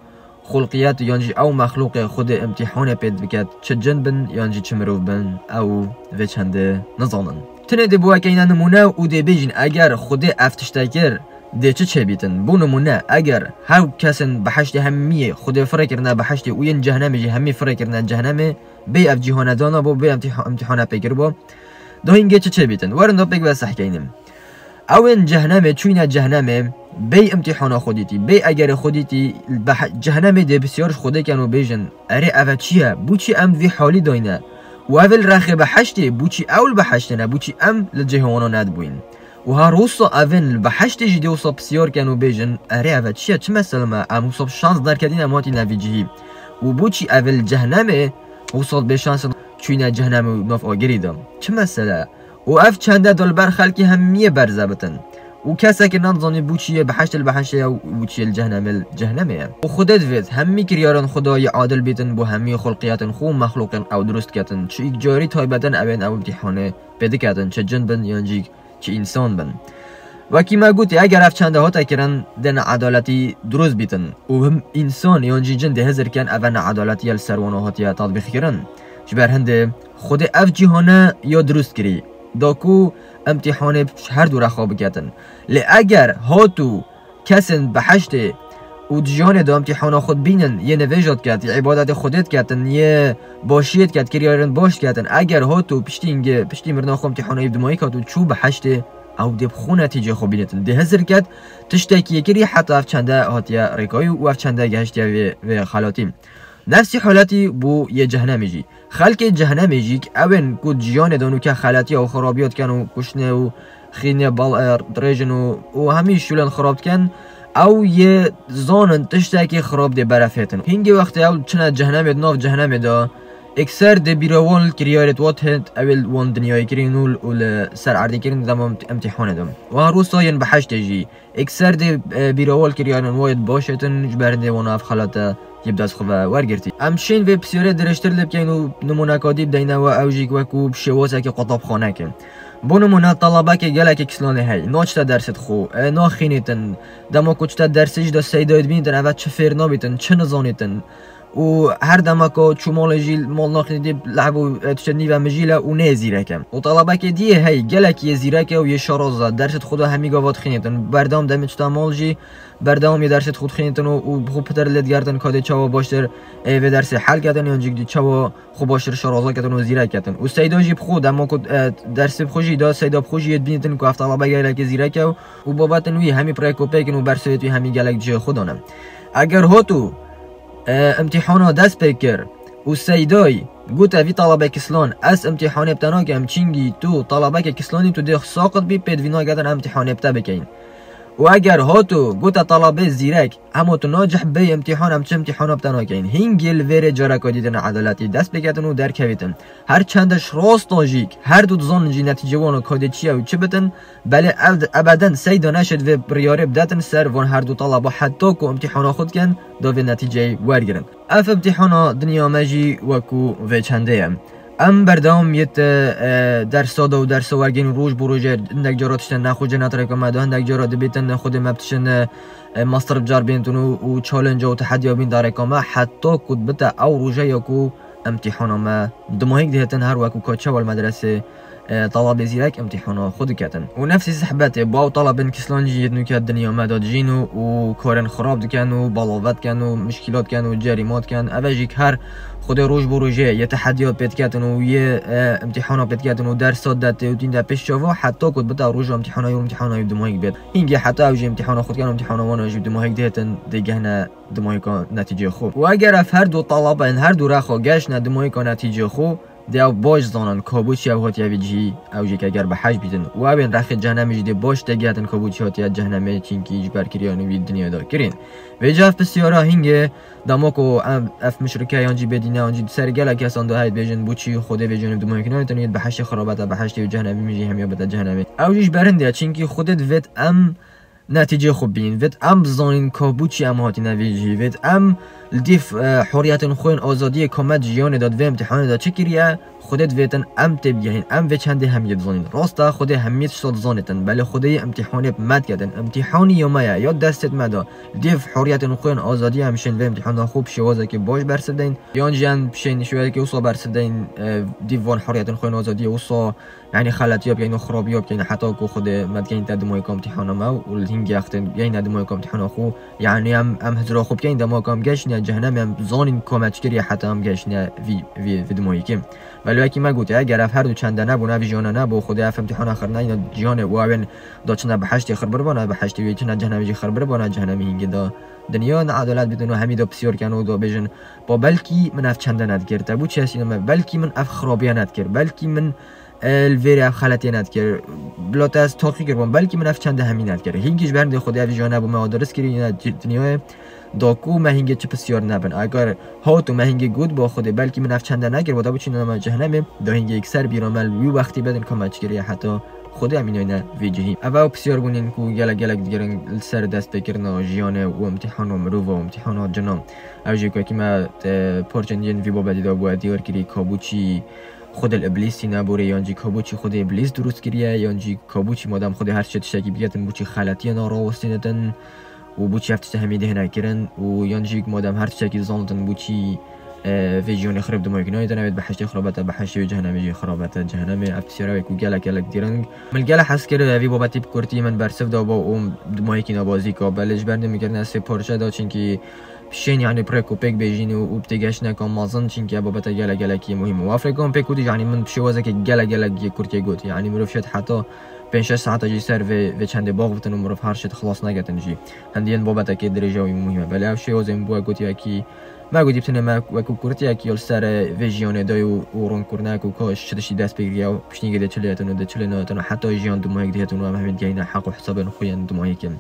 xulqiyet, yan jî ew mexlûqê Xwedê imtîhanê pê dibiket, çi cin bin, yan jî çi mirov bin, ew vê çendê nizanin. Tinê dê bo wekeyne nimûne û dê bêjin, eger Xwedê ev tişte kir, dê çi çêbîtin? Bo nimûne, eger hew kesên behiştê hemiyê Xwedê firê kirine behiştê û yên cehennemê jî hemî firê kirine cehennemê, bêy ev cîhane dana bo, bêy emtîha-, emtîhane pê kiribo, da hingê çi çêbîtin? Werin da pêk ve sehkeynim. Ewên cehennemê çûyne cehennemê, bêy emtîhana xwe dîtî, bêy egerê xwe dîtî, behe-, cehennemê dê bisyar ji Xwedê ken û bêjin, erê eve çi ye? Bo çi em vî halî dayne? Û ev ê li rexê behiştê, bo çi ew li behiştê ne? Bo çi em li cihê wana nedibûyn? Û her wisa evên li behiştê jî dê wisa pisyar ken û bêjin, erê eve çi ye, çi mesele me, em wisa bi şans derketîne em hatîne vî cihî. Û bo çi evê li cehnemê wisa bê şans çûyne cehnemê û nav agirî de? Çi mesele? Û ev çende de li ber xelkê hemiyê berze bitin. Û kesekî nadizanî bo çi yê behiştê li behiştê ye û bo çi yê li cehnemê li cehnemê ye. Û Xwedê divêt hemî kiryarên Xwedayî adil bîtin bo hemî xulqiyatên xwe û mexlûqên ew dirust ketin. Çi îkcarî taybetên ewên ew imtîhanê pê diketin, çi cin bin yan jî çi însan bin. Wekî me gotî, eger ev çende hate kirin, dê needaletî dirust bîtin û him însan yan jî cin dê hizir ken eve needaletiye li ser wana hatiye tatbîq kirin. Ji ber hindê Xwedê ev cîhane ya dirust kirî, da ku imtîhanê her du re xwe biketin. Lê eger hat û kesên behiştê û di jiyanê de imtîhana xwe dibînin, yê nivêja diket, yê îbadetê Xwedê diketin, yê başiyê diket, kiryarên baş diketin, eger hat û piştî hingê, piştî mirina xwe imtîhana îvdimahî kat û çû behiştê, ew dê bi xwe netîcê xwe bînitin. Dê hizir ket, tiştekî yê kirî heta ev çende hatiye rêkayî û ev çende gehiştiye vê, vê xelatî. Nefsî haletî bû yê cehnemê jî. Xelkê cehnemê jî, ewên ku di jiyanê de nûke xeletiya û xerabiya dikin û kuştinê û xînê bal, e, dirêjin û, û hemî şûlên xirab dikin, ew yê zanin tiştekî xirab dê berefêtin. Hingê wextê ew çine cehnemê, di nav cehnemê de, ekser dê bîrewal kiryarêt wat hêt, ew ê li wan dinyayê kirîn û, û li ser erdê kirîn dema imtîhanê de. Û her wisa yên behiştê jî. Ekser dê, e, bîrawal kiryarên wayê di başêtin, ji ber hindê wana ev xelate yê bi dest xwe ve wergirtî. Em şên vê pisyarê dirêjtir lê bikeyn û nimûneka dî bideyne we, ew jî wekû bi şêwazekî qutabxanekê. Bo nimûne, telebekê gelekê kislanê hey, naçite dersê xwe, e, naxînîtin, dema ku çite dersê jî de seydayê dibînîtin, eve çi fêr nabîtin, çi nizanîtin. û her dema ku çû malê jî mal naxînî dê lehb û, e, tişt nîve mijîl e û nê zîrek e. Û talebekê dî yê hey, gelek yê zîrek e û yê şaraz e. Dersê xwe de hemî gava dixînîtin. Berdewam demê çita mal jî berdewam yê dersê xwe dixînîtin û, û bi xwe pitir lê digertin ka dê çawa baştir, e, vê dersê hel ketin yan jî dê çawa xwe baştir şaraza ketin û zîrek ketin. Û Seyda jî bi xwe dema ku, e, dersê bi xwe jî da, Seyda bi xwe jî yê dibînîtin ku ev talebe gelekê zîrek e û, û babetin wî hemî pirek û pêk in û bersivêt wî hemî gelek cihê xwe dane. Eger hat û, e, imtîhana dest pê kir û Seydayî gote vî talebê kislan, ez imtîhanê bi te nakem, çingî tu talebeke kislanî, tu dê saqit bî, pêdivî naketin em imtîhanê bi te bikeyin. Û eger hat û gote talebê zîrek, hema tu nacih bê imtîhan, em çi imtîhana bi te nakeyin. Hingê li vêrê careka dîtin edaletî dest pê ketin û derkevîtin. Her çende ji rasta jî her du dizanin jî netîce wan û kadê çi ye û çi bitin, belê ev, ebeden Seyda neşêt vê biryarê bidetin ser van her du talaba heta ku imtîhana xwe dikin da vê netîceyê wergirin. Ev imtîhana dinya me jî wekû vê çendê ye. Em berdewam yê te, e, dersa de û dersa wergên roj bo rojê hindek cara tiştên nexweş dê netireka me de, hindek cara dibêtin xwedê me bitişin, e, e, master bi car bêntin û, û challenge û tehediya bîn dareka me heta ku dibite ew roje ya ku imtîhana me dimahîk dihêtin her wekû ka çawa li medresê, e, talabê zîrek imtîhana xwe diketin. Û nefsî zehbetê, bo ew talabên kislan jî yê nûke dinya me de dijîn û, û karên xirab dikin û balave dikin û mişkîlat dikin û cerîma dikin. Ev e jî her xwedê roj bo rojê yê tehediyat pê diketin û yê, e, imtîhana pê diketin û dersa detê û tînde pêş çava heta ku dibite roja imtîhana yê û imtîhana yê dimahîk bêt. Hingê heta ew jî imtîhana xwe dikin û imtîhana wan jî dimahîk dihêtin dê gehne dimahîka netîcê xwe. Û eger ev her du talaba yên her du rexa geştine dimahîka netîcê xwe, dê ew baş zanin ka bo çi ew hatiye vî cihî, ew jî ke eger bi hej bîtin. Û ew ên rexê cehennemê jî dê baş têgihetin ka bo çi hatiye cehennemê, çinkî ji ber kiriyan wî dinya de kirîn. Vêca ev pisyara hingê, dema ku em, ev muşrike yan jî bêdîne yan jî di ser gelek kesan de heye dibêjin, bo çi Xwedê vê cihî dimahîk nayêtin, yê di behiştê xirabete behiştê û cehennemê min jî hemiya bite cehennemê. Ew jî ji ber hindê ye, çinkî Xwedê divêt em netîcê xwe bînin. Vêt em bizanîn ka bo çi em hatine vê cihî. Vêt em li dîv, e, huriyetên xwe yên azadiyê ka me di jiyanê de, di vê imtîhanê de çi kiriye, Xwedê divêtin em têbigehîn. Em vê çendê hemiyê dizanîn. Rast e, Xwedê hemiyê tişta dizanêtin. Belê Xwedê yê imtîhanê bi me diketin. Imtîhanî ya me ye, ya destê me de. Li dîv huriyetên xwe yên azadiyê em şên vê imtîhana xwe bi şêwazekê baş bersiv deyn. Yan jî em şên şêwazekê wisa bersiv deyn, e, dîv van huriyetên xwe yên azadiyê wisa Yanî xeletiya bikeyn û xirabiya bikeyn heta ku Xwedê me dikeyn te dimahîka imtîhana me û li hingê extên bigeyne dimahîka imtîhana xwe. Yanî em, em hizra xwe bikeyn dema ku em geştine cehennemê, em zanîn ka me çi kiriye heta em geştine vî, vî, vî dimahîkê. Belê wekî me gotiye, eger ev her du çende nebûn, ev jiyana nebû, Xwedê ev imtîhana xir neyne ciyanê û ew ên da çine behiştê xir biribana, behiştê wê çine cehennemê jî xir biribana, cehennemê hingê da dinya needalet bidin û hemî da pisyar ken û da bêjin, ba belkî min ev çende nedikir, te bo çi hesîna me, belkî min ev xirabiye nedikir, belkî min e, li vêrê ev xeletiyê nedikir. Bila te ez taqî kiribûm, belkî min ev çende hemî nedikir. Hingî ji ber hindê Xwedê ev jiyana bo me adirist kirî, yine ci-, dinyayê da ku me hingê çi pisyar nebin. Eger hat û me hingê got, ba Xwedê, belkî min ev çende nekir, wada biçîne me cehennemê, da hingê yekser bîra me li wî wextî bedin ka me çi kiriye heta Xwedê em înayne vê cihî. Ev ew pisyar bûnên ku gelek gelek digerin li ser destpêkirina jiyanê û imtîhana mirova û imtîhana cina. Ew jî ku wekî me, e, parçên yên vî babetî de bûye diyar kirî ka bo çi Xwedê li Îblîsî neborê, yan jî ka bo çi Xwedê Îblîs dirust kiriye, yan jî ka bo çi madem Xwedê her tiştê tiştekî biketin, bo çi xeletiyê narawestînitin û bo çi ev tiştê hemî dihêne kirin û yan jî madem her tiştekî dizanitin, bo çi, e, vê jiyanê xirab dimahîk nayêtin, ew ê behiştê xirabete behiştê û cehennemê jî xirabete cehennemê. Ev pisyara wê ku gelek gelek giring. Min gele hez kir, vî babetî bi kurtî min bersiv da bo û dimahîkî nabazîka. Belê ji ber min kirine sê parçe da, çinkî pişên, yanî pirek û pêk bêjîn û, û bi têgeştineka mezin, çinkî ev babete gelek gelekî muhîm e. Û ev rêka min pê kotî, yanî min bi şêwazeke gelek gelek yê kurt yê got. Yanî mirov şêt heta pênc şeş saeta jî ser vê, vê çendê baxivtin û mirov her şêt xilas neketin jî. Hindiyên babetekê dirêja wî muhîm e. Belê ev şêwazê min bo we gotî wekî, me gotî bi tenê me wekî kurtiyekî ya li ser vê jiyanê dayê û, û ronkirinekî ku çi tiştî dest pê kiriye û piştî hingê dê çi lê hatin û dê çi lê nehatin û heta jiyan dimahîk dê hatin û em hemî digehîne heq û hesabên xwe yên dimahîkê.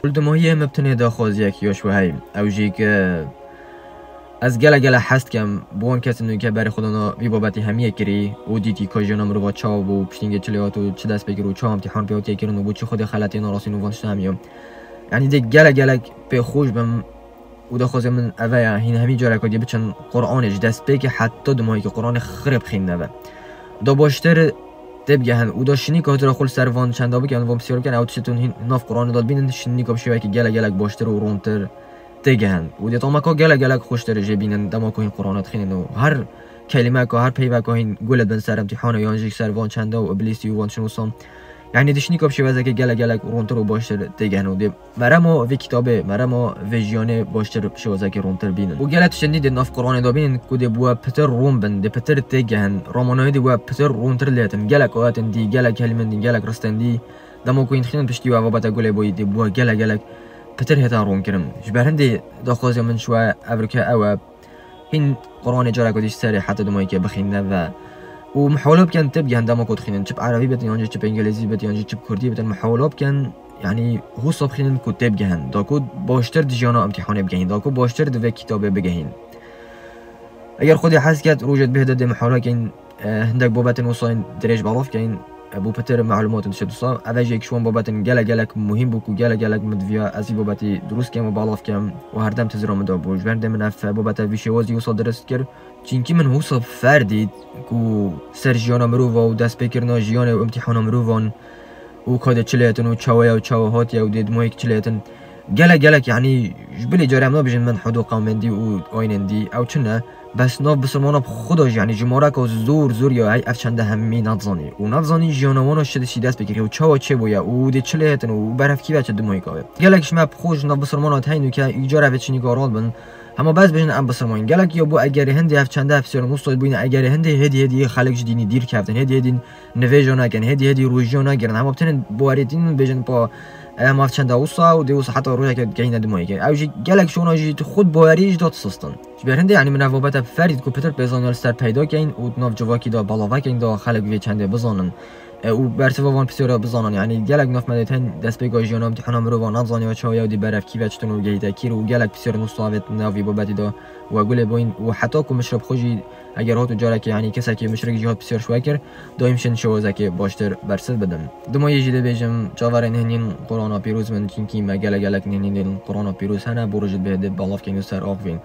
Li dimahiyê min bi tenê daxwaziyek ya ji we heye. Ew jî ke ez gelek gelek hez dikim, bi wan kesên nûke berê xwe dana vî babetî hemiyê kirî û dîtî ka jiyana mirova çawa bû, piştî hingê çi lê hat û çi dest pê kir û çawa imtîhan pê hatiye kirin û bo çi Xwedê xeletiyê narasin û van tişta hemiya. Yanî dê gelek gelek pê xweş bim û daxwazê min ev e ya, hîn hemî careka dî biçin Quranê ji destpêkê heta dimahîkê Quranê xirê bixînin ev e. Da baştir têbigehin û da şinîka hotira xwe li ser van çenda bikin, van pisyar bikin, ew tiştê tun hîn nav Quranê de dibînin, şinîka bi şêwekî gelek gelek baştir û rontir têgihin. Û dê tameka gelek gelek xweştir jê bînin dema ku hîn Qur'ana dixwînin û her kelimeka, her peyveka hîn gule bin ser imtîhana yan jî ser van çenda û iblîsî û van çinûsan. Yanî dişnîka bi şêwezeke gelek gelek rontir û baştir têgihin û dê merema vê kitabê, merema vê jiyanê baştir bi şêwezeke rontir bînin. Û gelek tiştên dî dê nav Qur'anê de bînin ku dê bi we pitir ron bin, dê pitir têgihin. Ramanayê dê we pitir rontir lêtin. Gelek ayetên dî, gelek kelimên dî, gelek ristên dî. Dema ku hîn dixwînin piştî we babete gulê boyî dê bi we gelek gelek pitir hêta ronkirin. Ji ber hindê daxwaziya min ji we evrike ew e. Hîn Qur'anê careke dî ji serê heta dumahîkê bixîne ve û mihawele bikin têbigihên dema ku dixwînin, çi bi erebî bitin, yan jî çi bi îngilîzî bitin, yan jî çi bi kurdî bitin, mihawele bikin, yanî wisa bixînin ku têbigihên, da ku baştir di jiyana imtîhanê bigihîn, da ku baştir di vê kitabê bigihîn. Eger Xwedê hez ket, rojê dibê de dê mihawele kein, e, hindek babetên wisa yên dirêj belav kein, e, bo pitir malûmat dişê disa. Ev e jî yek ji wan babetên gelek gelek muhîm bû ku gelek gelek min diviya ez vî babetî dirûst kem û belav kem û herdem tizira min de bû. Ji ber hindê min ev babete vî şêwazî wisa dirist kir. Çinkî min wisa ferdît ku ser jiyana mirova û destpêkirina jiyanê û imtîhana mirovan û ka dê çi lêtin û çawa ye û çawa hatiye û dê dimahîk çi lêtin. Gelek gelek, yanî ji bilî carê em nabêjin min hedo qewmên dî û ayînên dî, ew çi ne? Bes nav bisilmana bi xwe de jî, yanî jimareka zor zor ya, hey ev çende hemî nadizanî. Û nadizanî jiyana wan şi dişî dest pê kirî û çawa çêbûye û dê çi lê hetin û berhev kî ve çi dimahîka wê. Gelek ji me bi xwe ji nav bisilmana teyn û ke îcar ev çinîka ral bin. Hema bes bêjin em bisilman. Gelek ya bo egerê hindê ev çende ev sêr nûstoy bûyne, egerê hindê hêdî hêdî xelk ji dînî dîr kevtin, hêdî hêdî nivêja nekin, hêdî hêdî rojîya negirin. Hema bi tenê bawerî tînin bêjin pa, e, em ev çende wisa û dê wisa heta rojeke gehîne dimahîkê. Ew jî gelek şona jî xwe bawerî ji dat sistin. Ji ber hindê, yanî min ev babete ferdît ku pitir pêzaniya li ser peyda kein û di nav civakî de balave kein da xelk vê çendê bizanin. E, û bersiva van pisyara bizanin. Yanî gelek nav me dê tên destpêka jiyana imtîhana mirova nadizaniya çawa ye û dê berev kî ve çitin û gehîte kîr û gelek pisyar nûsta avêt navî babetî de we gulê boyîn û heta ku mişrib xwe jî eger hat û carekê, yanî kesekî mişrik jî hat pisyar ji we kir, dayîm şin şewazekê baştir bersiv bidin. Dimayê jî dê bêjim, çaverên nihêniyên Qur'ana pîroz bin, çinkî me gelek gelek nihêniyên Qur'ana pîroz hene, bo rojê dibê dê belav kein û ser ax vîn.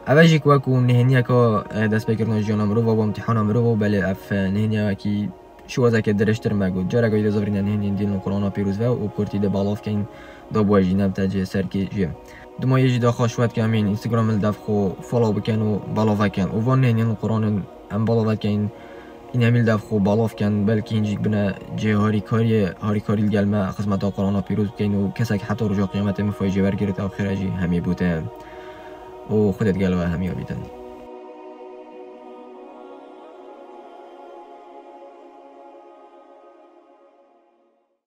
Ev e jî wek ku nihêniyeka, e, destpêkirina jiyana mirova û imtîhana mirova, belê ev, e, nihêniyekî şiwazeke dirêjtir me got. Careke wî dê zivirîne nihêniyên dîn û Qur'ana pîroz ve û bi kurtî dê belav kein, da bi we jî nebite cê serkê jê. Dimayê jî daxwaş wet ke em yên Instagram li dev xwe follow bikin û belav vekin. Û van nihêniyên Qur'anên em belav vekin, înemî li dev xwe belav kin, belkî hincîk bine cê harîkariyê, harîkarî li gel me xizmeta Qur'ana pîroz bikin û kesek heta roja qiyametê min fayî jê wergirit ew xêre jî hemî bûte. Û Xwedê digel we hemiya bîtin.